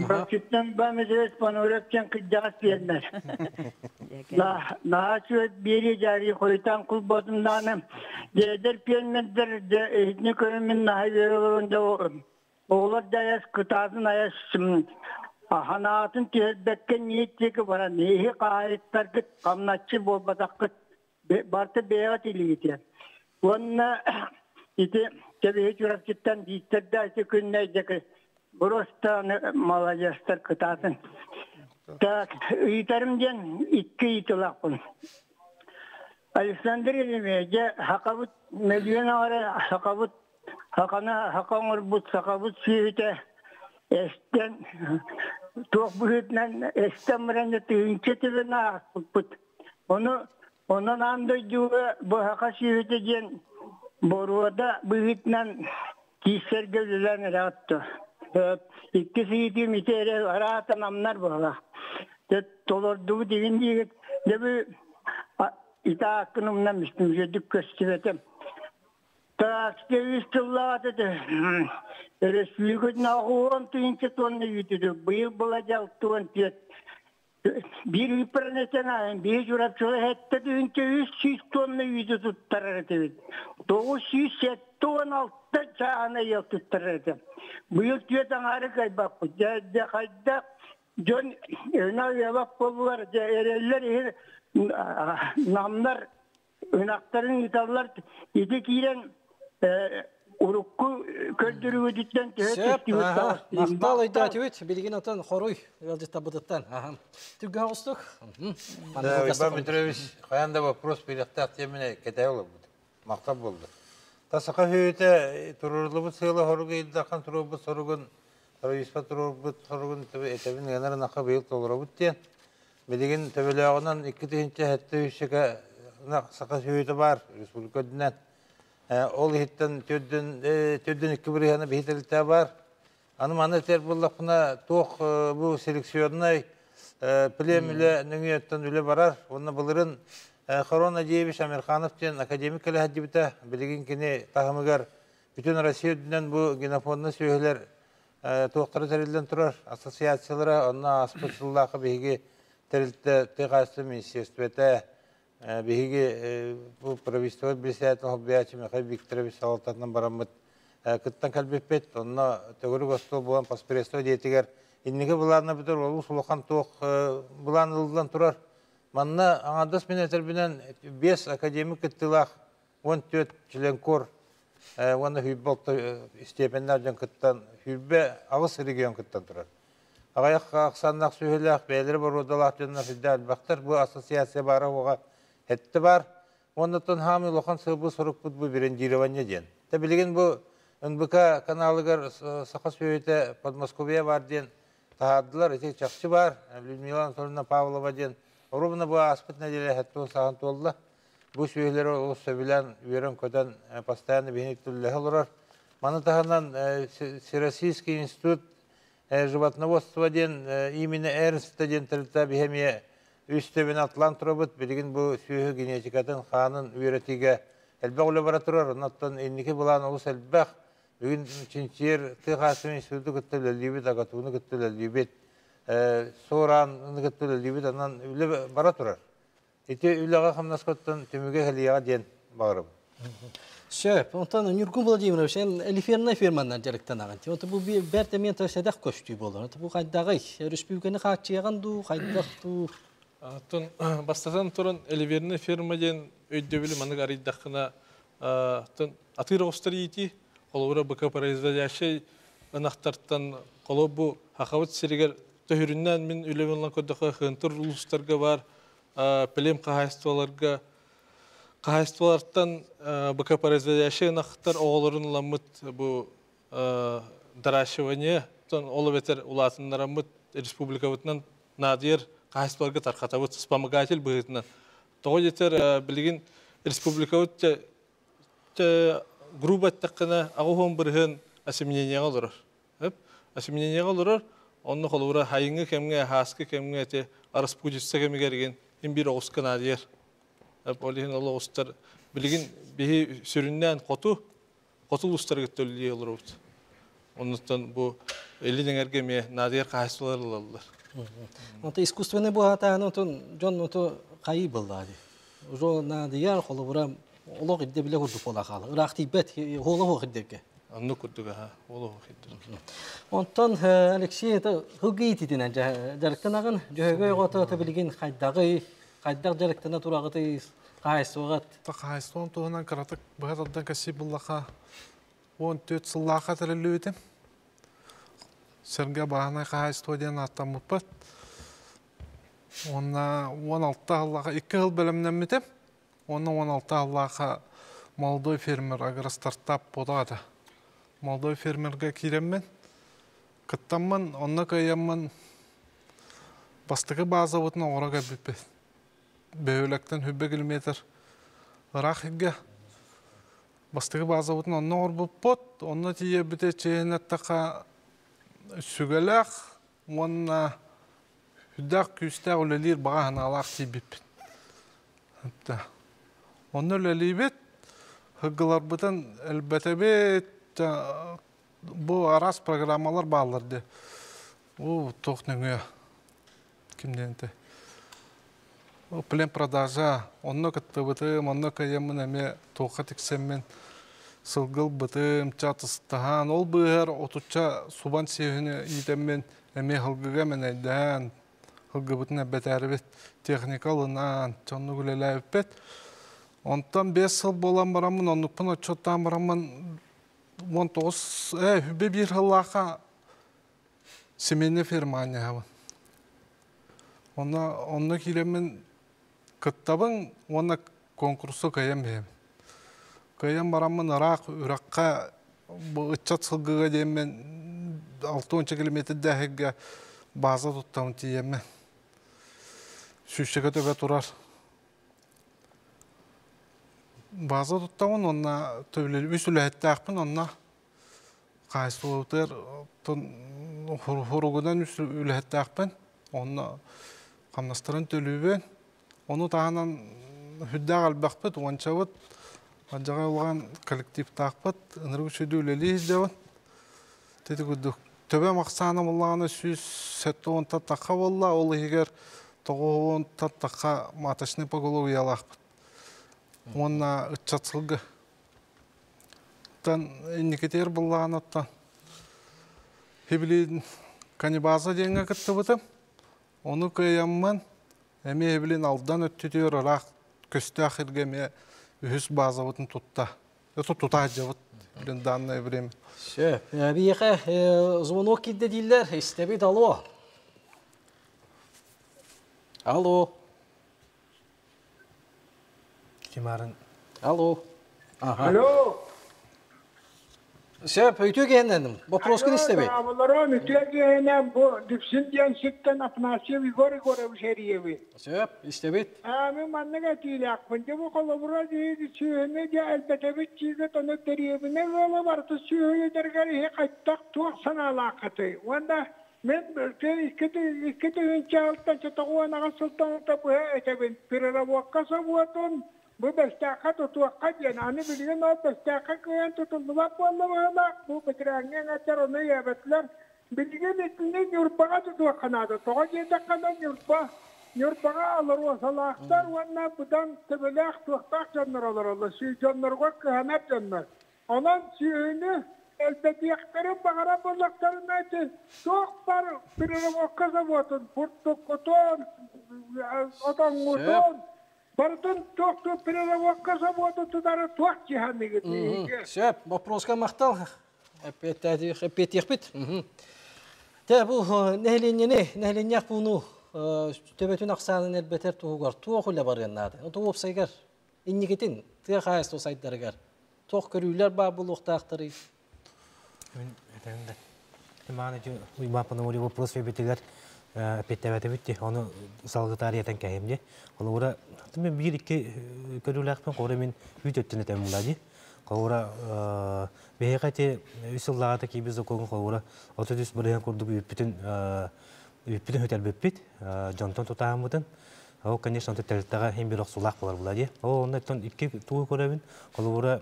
Баччыттан Бамидович Пануревчан кырдьаҕас пиэрмэр. Наһаа үчүгэй биэрии дьаарыйы хойутаан кулбатыннааны дьээдэр пиэрмэрдэр иһитини көрөн мин наһаа үөрэ олорон дьэ оҕолор да айас кытаатын айас ханаатын түһэрбэккэ ниит диэки баран иһи хаһаайыттаргыт хамначчы буолбатаххыт барыта бэйэҕит илиитэ уонна ити кэбиһи Чурапчыттан бииттэрдээх ити күннэйдэки просто маладьыастар кытаатын так ыйытарым диэн икки ыйытылаахпын Александр Ильич дьэ сахабыт мөлүйүөн аҥара сахабыт саханы саха оҥорбут сахабыт сүөһүтэ эстэн туох быһыытынан эстэн баран тыһыынча тылын ааспыппыт Ону онон аан дойдуга бу саха сүөһүтэ диэн боруода быһыытынан киирсэргэ үлэлээн эрэҕит дуо? Иккис ыйытыым ити эрэ араата намнар буолла. Толордубут игин диигит. Дьэ бу ити ааккын умнан үчүгэйдик көстүбэтим. Таска үс сыллаах этэ. Өрөспүүбүлүкэтин 60 тыһыынча тонна үүтүдү. Быйыл была 64. Биир ыыппаран биир Чурапчыга 7300 тонна үүтү туттарар этибит. 976 чааһына ыал туттарар этим. Быйыл түөрт аҥаары кыайбаппыт. Дьэ, хайдах дьон ынах ыабат буоллулар, дьэ, эрэллэр иһин намнар ынахтарын ыыталлар. Ити киирэн урукку көрдөрүүгүтүттэн төһө түстүбүт Махтал өйдөөтүбүт. Билигин отон хоруй ыалдьыттарбытыттан. Түргэн оҕустук. Иван Петрович, хайан да вопрос бириэхтээх диэмине кэтэһэ олорбут. Махтал болду. Тасаха хүйтэ турурулубут сыала хоругу илдахан туруорбут соругун правительство туруорбут соругун этэбин ыанар ынахха быйыл толоробут диэн. Билигин төбөлөөҕүнэн 2007 саха сүөһүтэ баар республика үрдүнэн. Ол иһиттэн төрдүн икки бырыһыана биһи тэрилтэ бар. Аны маны этэр буоллахпына, туох бу селекционнай плем үлэ нөҥүөттэн үлэ барар. Уонна былырын Харон Надеевич Амирханов диэн академик кэлэ сылдьыбыта. Билигин кини таһымыгар бүтүн Россия үрдүнэн бу генофондна сүөһүлэр туохтара тэриллэн турар ассоциациялара, онно ааспыт сыллаахы биһиги тэрилтэ тыа хаһаайыстыба министерствота биһиги бу правительство председатель холбуйааччы Михаил Викторович салалтатынан бараммыт кыттан кэлбиппит. Онно төгүрүк остуол буолан поспредство дьиэтигэр инники былаанна бүтэр олус улахан туох былаан ылыллан турар. Манна аҥардас мин этэрбинэн биэс академик кыттыылаах 14 членкор уонна сүүрбэ алта степеннээх дьон кыттан 28 регион кыттан турар. Аҕыйах ахсааннаах сүөһүлээх бэйэлэрэ боруодалаах дьоннор сүрдээх элбэхтэр. Бу ассоциация баара уоҕа этте баар. Уоннаттан хаамый улахан сыалбыт сорукпут бу брендирование диэн. Та билигин бу НБК каналыгар саха сүөһүтэ Подмосковье баар диэн таһаардылар. Ити чахчы баар. Людмила Анатольевна Павлова диэн ровно бу ааспыт нэдиэлэ хэттуон саҕан туолла. Бу сүөһүлэри олус сөбүлээн, үөрэн-көтөн постоянно биһини түллэһэ олорор. Маны таһынан Всероссийский институт животноводства диэн имени Эрнста диэн тэрилтэ биһи эмиэ үс төбөнү атлаан турабыт. Билигин бу сүөһү генетикатын, хаанын үөрэтиигэ элбэх үлэ бара турар. Оннуттан инники былаан олус элбэх. Бүгүн чинчийэр тыа хаһаайыстыбатын институту кытта үлэлиибит, АГАТУну кытта үлэлиибит, СОРАНы кытта үлэлиибит. Онон үлэ бара турар. Ити үлэҕэ-хамнаскаттан түмүгэ кэлиэҕэ диэн баҕарабын. Сөп. Онтон Ньургун Владимирович, эн элифернай фирманнан дьарыктанаҕын. Онтон бу бэрт эмиэ сэдэх көстүү буолар. Бу хайдаҕый? Өрөспүүбүлүкэни хааччыйаҕын дуу, хайдах дуу? Оттон бастатан туран элевернай ферма диэн өйдөбүлү маннык арыйдаххына, оттон атыыр оҕустар иитии, холобура быкопроизводящай ынахтартан холобур бу Хахабыт сиригэр төһүрүннээн мин үлэбин ылан көрдөххө хыантыр улуустарга баар плем хаһаайыстыбаларга хаһаайыстыбалартан быкопроизводящай ынахтар оҕолорун ыламмыт бу доращивание ол эбэтэр улаатыннараммыт республикабытынан наадыйар хаһаайыстыбаларга тархатабыт вспомогатель быһыытынан. Тоҕо диэтэр билигин республикабыт грубо эттэххинэ 80% осеменениеҕа олорор. Осеменениеҕа олорор, онно холобура хайыҥҥы кэмҥэ, һааскы кэмҥэ ити распутица кэмигэр игин им биир оҕуска наадыйар. Ол иһин ол оҕустар билигин биһи сүрүннээн хоту хоту улуустарга төллүү олоробут. Оннуттан бу илин эҥэргэ эмиэ наадыйар хаһаайыстыбалар ылаллар. Онто искусственный буһаатааны отун дьон оту хайыы быллаа дии. Уже наадыйар холобура олох ирдэбилэ курдук буола хаала. Ыраах тиийбэт, хуола хуох ирдэргэ. Оннук курдук аха, хуола хуох ирдэр. Онтон Алексей это хылгы иититинэн дьарыктанаҕын. Дьөһөгөй оҕото билигин хайдаҕый, хайдах дьарыктана тураҕытый хаһаайыстыбаҕыт? Хаһаайыстыбам туһунан кыратык быһа тардан кэсии буллаха 14 сыллаахха тэриллибитим. Сэргэ бааһынай хаһаайыстыба диэн ааттаммыппыт. Уонна 16 сыллаахха икки сыл бэлэмнэммитим. Уонна 16 сыллаахха молодой фермер агростартап буолаата. Молодой фермергэ киирэммин, кыттаммын, онно кыайаммын бастакы баазабытын оҥоро кэлбиппит. Бөһүөлэктэн 100 километр ыраах сиргэ бастакы баазабытын онно оҥорбуппут. Онно тиийэрбитэ чиэһин эттэххэ сүгэлээх уонна сүрдээх күүстээх үлэлиир баҕа санаалаах тиийбиппит. Онно үлэлиибит, сылгыларбытын элбэтэбит, бу араас программалар бааллар дии. Уу, туох нөҥүө ким диэн этэй? Племпродажа, онно кыттыбытым, онно кыайаммын эмиэ туохха тиксэммин сылгы ылбытым, чатыстаһан, ол быыһар отучча субан сүөһүнү иитэммин эмиэ сылгыга мэнэйдээн, сылгыбытын эбэтээрибит техника ылынан, дьоннук үлэлээбиппит. Онтон 5 сыл буолан бараммын, оннукпун отчуоттаан бараммын, 19, 1 сыллаахха семейный ферма анньаһабын. Онно, онно киирэммин кыттабын уонна конкурсу кыайан биһэбин. Кыайан бараммын ыраах үрэххэ бу ыччат сылгыга диэммин 60 километрдээһигэ база туттабын тиийэммин. Сүүсчэкэ төбө турар. База туттабын уонна төбөлөр үс үлэһиттээхпин онно хаһаайыстыбабытыгар хоругунан үс үлэһиттээхпин. Онно хамнастарын төлүүбүн. Ону таһынан Хүддээх элбэхпит, уончабыт, Мадьаҕай улахан коллективтаахпыт, ынырык үчүгэй үлэлии сылдьабын. Ити курдук төбөм ахсаана буоллаҕына 170 тахха буолла, ол иһигэр 90 тахха маточный поголовьелаахпыт. Уонна ыччат сылгы. Оттон инникитигэр буоллаҕына оттон Хибилин канибаза диэҥҥэ кыттыбытым. Ону кыайаммын эмиэ Хибилин Алдан өттүтүгэр ыраах көстөөх сиргэ эмиэ үһүс базабытын тутта. Это тута сылдьабыт блин данное время. Все. Биһиэхэ звонок киирдэ дииллэр. Истэбит, алло. Алло. Кимарын. Алло. Ага. Алло. Сөп, үтүө киһинэн. Вопроскун истэбит. Дорооболорун, үтүө киһинэн бу Дүпсүн диэн сиртэн Афанасьев Егор Егорович эрийэбин. Сөп, истэбит. Мин маннык этиилээхпин. Дьэ бу холобура дии сүөһүнү дьэ элбэтэбит дьиэгэ тону дэриэбинэ ыала барыта сүөһүлэригэр иһи хайдах туох санаалааххытый? Уонна Мин 2006 78 сылтан быһа этэбин, переработка собуотун бу Бэстээххэ тутуохха диэн. Аны билигин ол Бэстээххэ кыайан тутуллубат буолла быһыылаах, бу бэтэрээнҥэ эҥэрдэр ону өйөөбөтүлэр. Билигин итини Ньурбаҕа тутуохха наада. Тоҕо диэтэххинэ Ньурба Ньурбаҕа аларуосалаахтар уонна быдан төбөлөөх туохтаах дьоннор олороллор, дьонноругар кыһанар дьоннор. Онон сүөһүнү элбэтиэхтэрин баҕарар буоллахтарына ити туох баар переработка заводун, бурдуккутун, отоҥҥутун, барытын туох переработка заводу тутары туох дьиһаныгыт Сөп, вопроска махтал. Эппиэттиэхпит. Те бу нэһилиэнньэни, нэһилиэнньээх пууну төбөтүн ахсаанын элбэтэр туһугар туох үлэ барыан наада? Оту уопсайгар инникитин тыа хаһаайыстыба сайдарыгар туох көрүүлэр баар буолуохтаахтарый? Мин этэн да. Мааны Уйбаан Пономарев вопрос битигэр эппиэттээбэтибит ди. Ону салгытаар етен кэһим ди. Холобура, мен биир икки көрүүлээхпин, холобура мин үүт өттүн этем була ди. Холобура, биһиэхэ ити үс сыллааҕыта киирбит закон холобура 33% курдук үүппүтүн үүппүтүн хөтөрбүппүт, дьонтон тутааммытын. Ол, конечно, тэрилтэҕэ иһин бир охсуулаах буолар була дии. Ол онно оттон икки тугу көрөбүн, холобура,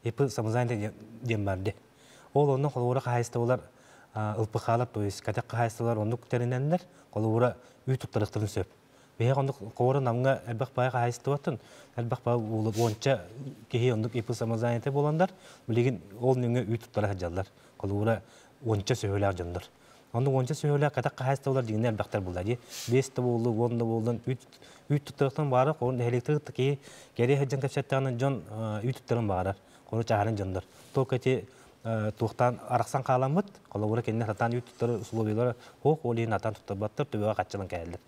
ИП самозанятый диэн бар дии. Ол онно холобура хаһаайыстыбалар ылпыхаалар, то есть кэтэх хаһаайыстыбалар оннук тэринэннэр, холобура, үй туттарыахтарын сөп. Биһиэхэ оннук холобура Намҥа элбэх баай хаһаайыстыбатын, элбэх баай уонча киһи оннук ИП самозанятый буоланнар, билигин ол нөҥө үй туттара сылдьаллар. Холобура, уонча сүһүөлээх дьоннор. Онно уонча сүһүөлээх кэтэх хаһаайыстыбалар дьиҥинэ элбэхтэр буолла дии. Биэс да буоллу, уон да буоллун, үүт үүт туттарыахтан баара, холун нэһилиэктэр кытта киһи кэрии сылдьан кэпсэттэҕинэ дьон үүт туттарын баҕарар. Холу чааһынан дьоннор. Только эти туохтаан арахсан хааламмыт, холобура кинилэр сатаан үүт туттар условиялара суох, ол иһин атаан туттарбаттар, төбөҕө хаччылан кэлэллэр.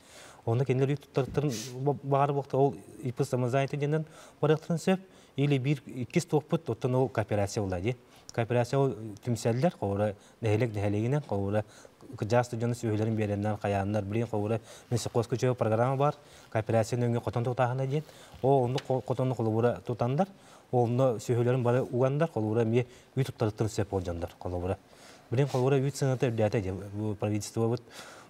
Онно кинилэр үүт туттарыттарын баҕар буолта ол ИП самозанятый диэннэн барыахтарын сөп, или биир иккис туохпут, оттон ол кооперация буолла дии. Кооперация ол түмсэллэр, холобура нэһилиэк нэһилиэгинэн холобура кыдьаас дьону сүөһүлэрин биэрэннэр хайааннар билигин холобура мин сокуоска үчүгэй программа бар кооперация нөҥүө хотон тутааһына диэн ол оннук хотону холобура тутандар онно сүөһүлэрин бары угандар холобура эмиэ үүт туттарыттан сөп ол дьоннор холобура билигин холобура үүт сыаната үрдээтэ диэн бу правительствобыт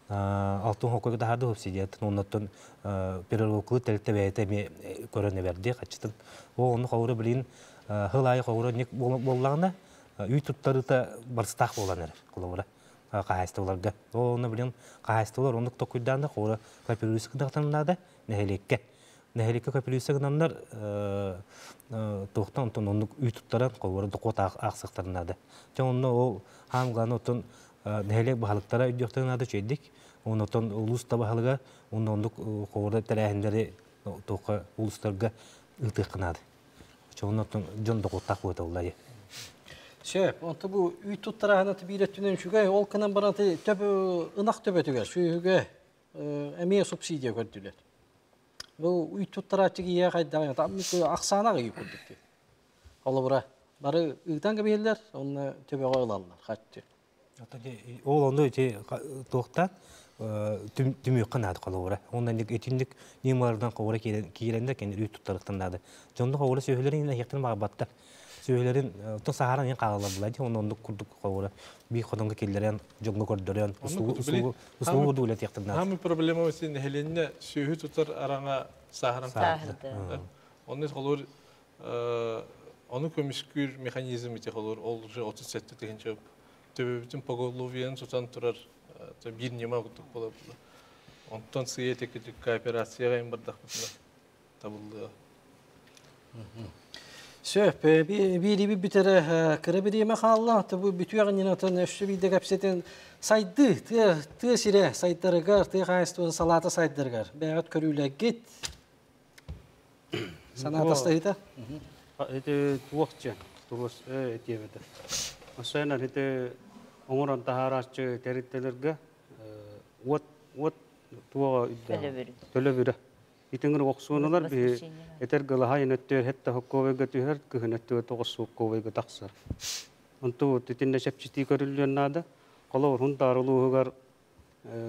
алтын хоккойга таһаарды субсидиятын оннуттан переработкалыыр тэрилтэ бэйэтэ эмиэ көрөн эбэрди хаччытын ол онно холобура билигин хыл аайы холобура ник буоллаҕына Үй туттарыыта барыстаах буолан эрэр, холобура, хаһаайыстыбаларга. Ол онно билин хаһаайыстыбалар оннук токуйдааннар, холобура, копируйса гынахтарын наада нэһилиэккэ. Нэһилиэккэ копируйса гынаннар туохтан онтон оннук үй туттаран, холобура, дохуот аахсыахтарын наада. Дьэ онно ол хаан главное оттон нэһилиэк баһылыктара өйдүөхтэрин наада үчүгэйдик. Оннуттан улуус да баһылыга онно оннук холобура тэрээһиннэри туохха улуустарга ыытыахха наада. Оннуттан дьон дохуоттаах буоталлар. Сөп. Онто бу үүт туттарааһына биир өттүнэн үчүгэй, ол гынан баран төп ынах төбөтүгэр, сүөһүгэ эмиэ субсидия көрдүлэр. Бу үүт туттарааччы киһиэхэ хайдаҕый ахсаана аҕыйы курдук дии. Холобура, бары ыытан кэбиһэллэр, онно төбөҕө ылаллар хаччы. Ол ону ити туохтаан түмүөххэ наада холобура. Онно итинник ньымалардан холобура киирэннэр кэннир үүт туттарыктан наада. Дьонно холобура сүөһүлэрин иһиэхтэрин баҕарбаттар. Сүөһүлэрин то саһаран иһин хаалаллар була дии. Онно оннук курдук холобура биир хотонго киллэрэн дьоҥҥо көрдөрөн услугу курдук үлэтиэхтэрин наада. Самый проблема нэһилиэнньэ сүөһү тутар араҥа сааһыран хаалла. Оны холор оны көмүскүр механизм ити холор ол уже 37 тыһынча төбөбүтүн поголовьен тутан турар бир нема курдук болор. Онтон сыйа текитик кооперацияга им бардахпытына табылды. Сөп, бири бүтере кыра бириме хаалла, бу бүтүөгүн отон өссө бийде кепсетен сайды, тыа сире сайттарыгар, тыа хайстуын салата сайттарыгар. Бәгат көрүүлэгит. Саната стайыта? Эти туохча, турус этиебете. Осайна эти оңорон тахарачы территориялерге от от туога төлөбүрө. Итиңер оксуонулар би этер гылаха өнөттөр хетта хокковега түһэр кыһынөттөр тоҕус хокковега тахсар. Онту титинне чепчити көрүллүөн наада. Колор хунтаарулуугар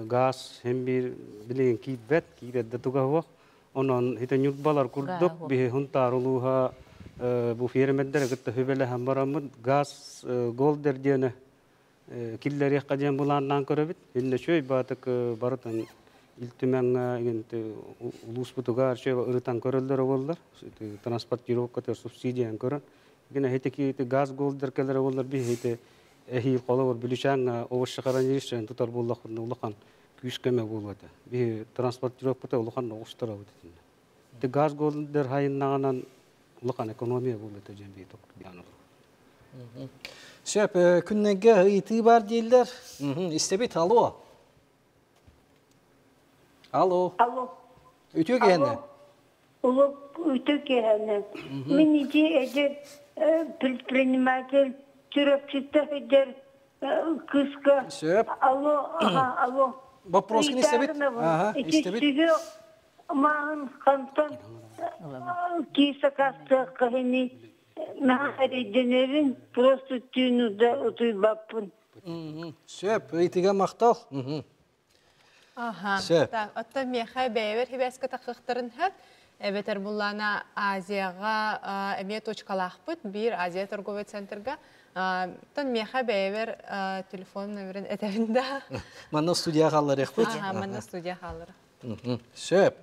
газ hem бир билеген киитбет кииредде туга. Онон хите нюрбалар курдук би хунтаарулууха бу фермердер кытта хүбеле хам барамыт газ голдер диэне киллери кадиан булааннан көрөбүт. Инне чөй баатык барытан илтүмәңа улус бутугар чөй ырытан көрөлдөр боллар. Транспортировка тер субсидиян көрөн. Гена хете газ голдер келер боллар би хете эхил колор билишаңа овош чыгаран тутар боллак улахан күүс көмө болуп ата. Би транспортировка улахан оғуштара бут. Те газ голдер хайыннаганан улахан экономия болуп ата жен би ток. Сөп, күннеге ыйты бар дейлер. Истебит, алло. Алло. Алло. Үтө кehene. Улу үтө кehene. Мен ити эде предприниматель түрөпчүттө хедер кыска. Сөп. Алло, ага, алло. Вопрос истебит? Ага, истебит. Маған қантан киса касты кахини нахариденерин просто түнү да утуйбаппын. Сөп, ыйтыга мактал. Ага. Так, отто меха бэйбер хибэска тақықтарын хэп, эбетер буллана Азияға эме точкалахпыт, бир Азия торговый центрга. Тон меха бэйбер телефон номерин этебинда. Манна студия халлар эхпыт. Ага, манна студия халлар. Сөп.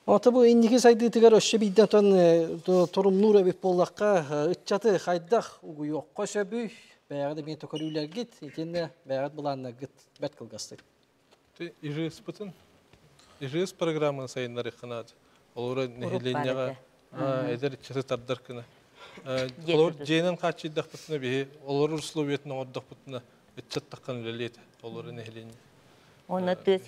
Ота бу инники сайдытыгар өссө бидден тон торумнур эбит боллакка ытчаты хайдах угуйокко сөбүй бәягы мен төкөрүлөр гит итинне бәягы буланна гит бәт кылгастык. ИЖС бутын. ИЖС программаны сайыннар ханат. Олора нехиленяга эдер часы тардар кына. Олор жейнен качыдак бутына бихи, олор условиятын ордак бутына ытчат таккан үлелет. Олор нехиленя. Оны тыы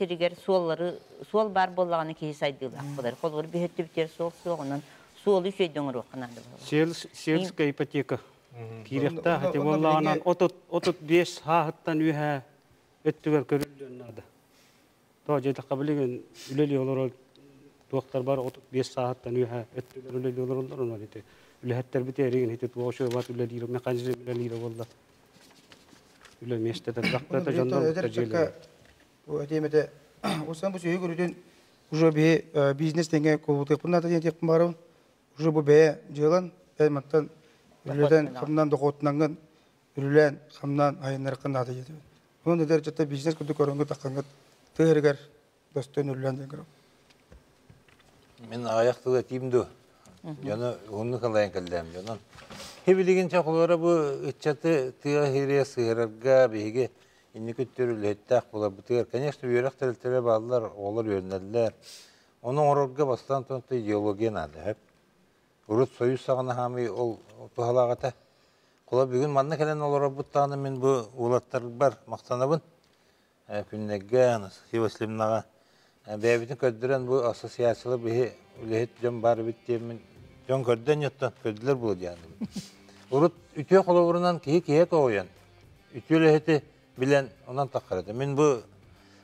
суоллары, суол бар боллаганы киһи сайдыылаах болар. Холбор биһетти битер суол суоҕунан суолу үчөйдөң оруохханаады болар. Сельская ипотека. Кирехта хати боллаганан 35 хаахыттан үйә өттүгер көрүлдөн нада. То жета кабилеген үлели олор туактар бар 35 сааттан үйә өттүгер үлели олор онор ите. Үлэхеттер бите эреген хите туошо бат үлелире механизм үлелире болла. Үле местетер жакта жондор тажеле. Бу этемете осан бу сүйі көрүдөн уже би бизнес деген колбутык бунда деген тек барым. Уже бу бе жылан маттан үлелен хамнан дохотнанган үлелен хамнан айыннар кынады жети. Оны дер жата бизнес күдү көрөнгө такканга тыгергер достон үлелен деген. Мен аяқтыда тимду. Жаны оны калайын калдам. Жонон. Хебилеген чакылары бу ытчаты тыга хире сыгырга биге инни көттөрүл була бутыгар. Конечно, үйрәк телтеле балалар, олар үйрөнәләр. Оның орорга бастан тонты идеология нады. Хеп. Урут союз сагына хами ол тухалагата. Кола бүгүн манна келен олар буттаны мен бу улаттар бар мактанабын. Күннеге, Хиваслимнага бәбитин көддөрөн бу ассоциациялар бихи үлехет жон бар бит мен жон көрдөн yoттан көддүлөр бу дияны. Урут үтө колобурунан кихи кихе коян. Үтөлөһети билен онан таккарады. Мен бу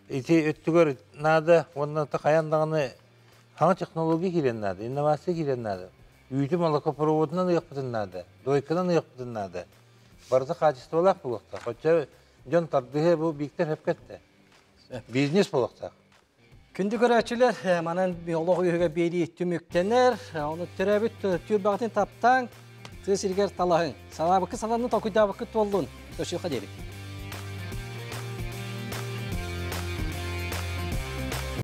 ити өттүгөр нада, ондан та каяндаганы хаңа технология кирен нада, инновация кирен нада. Үйүтү молокопроводунан ыякпытын нада, дойкадан ыякпытын нада. Барда качестволак булукта. Хотя жон тардыһы бу биктер хеп кетти. Бизнес булукта. Күндү көрәчілер, манан биолог үйіге бери түмүктенер, оны төрәбіт түйір таптан, тыз илгер талахын. Санабықы сананы токуйдабықы толдun. Төші қадері.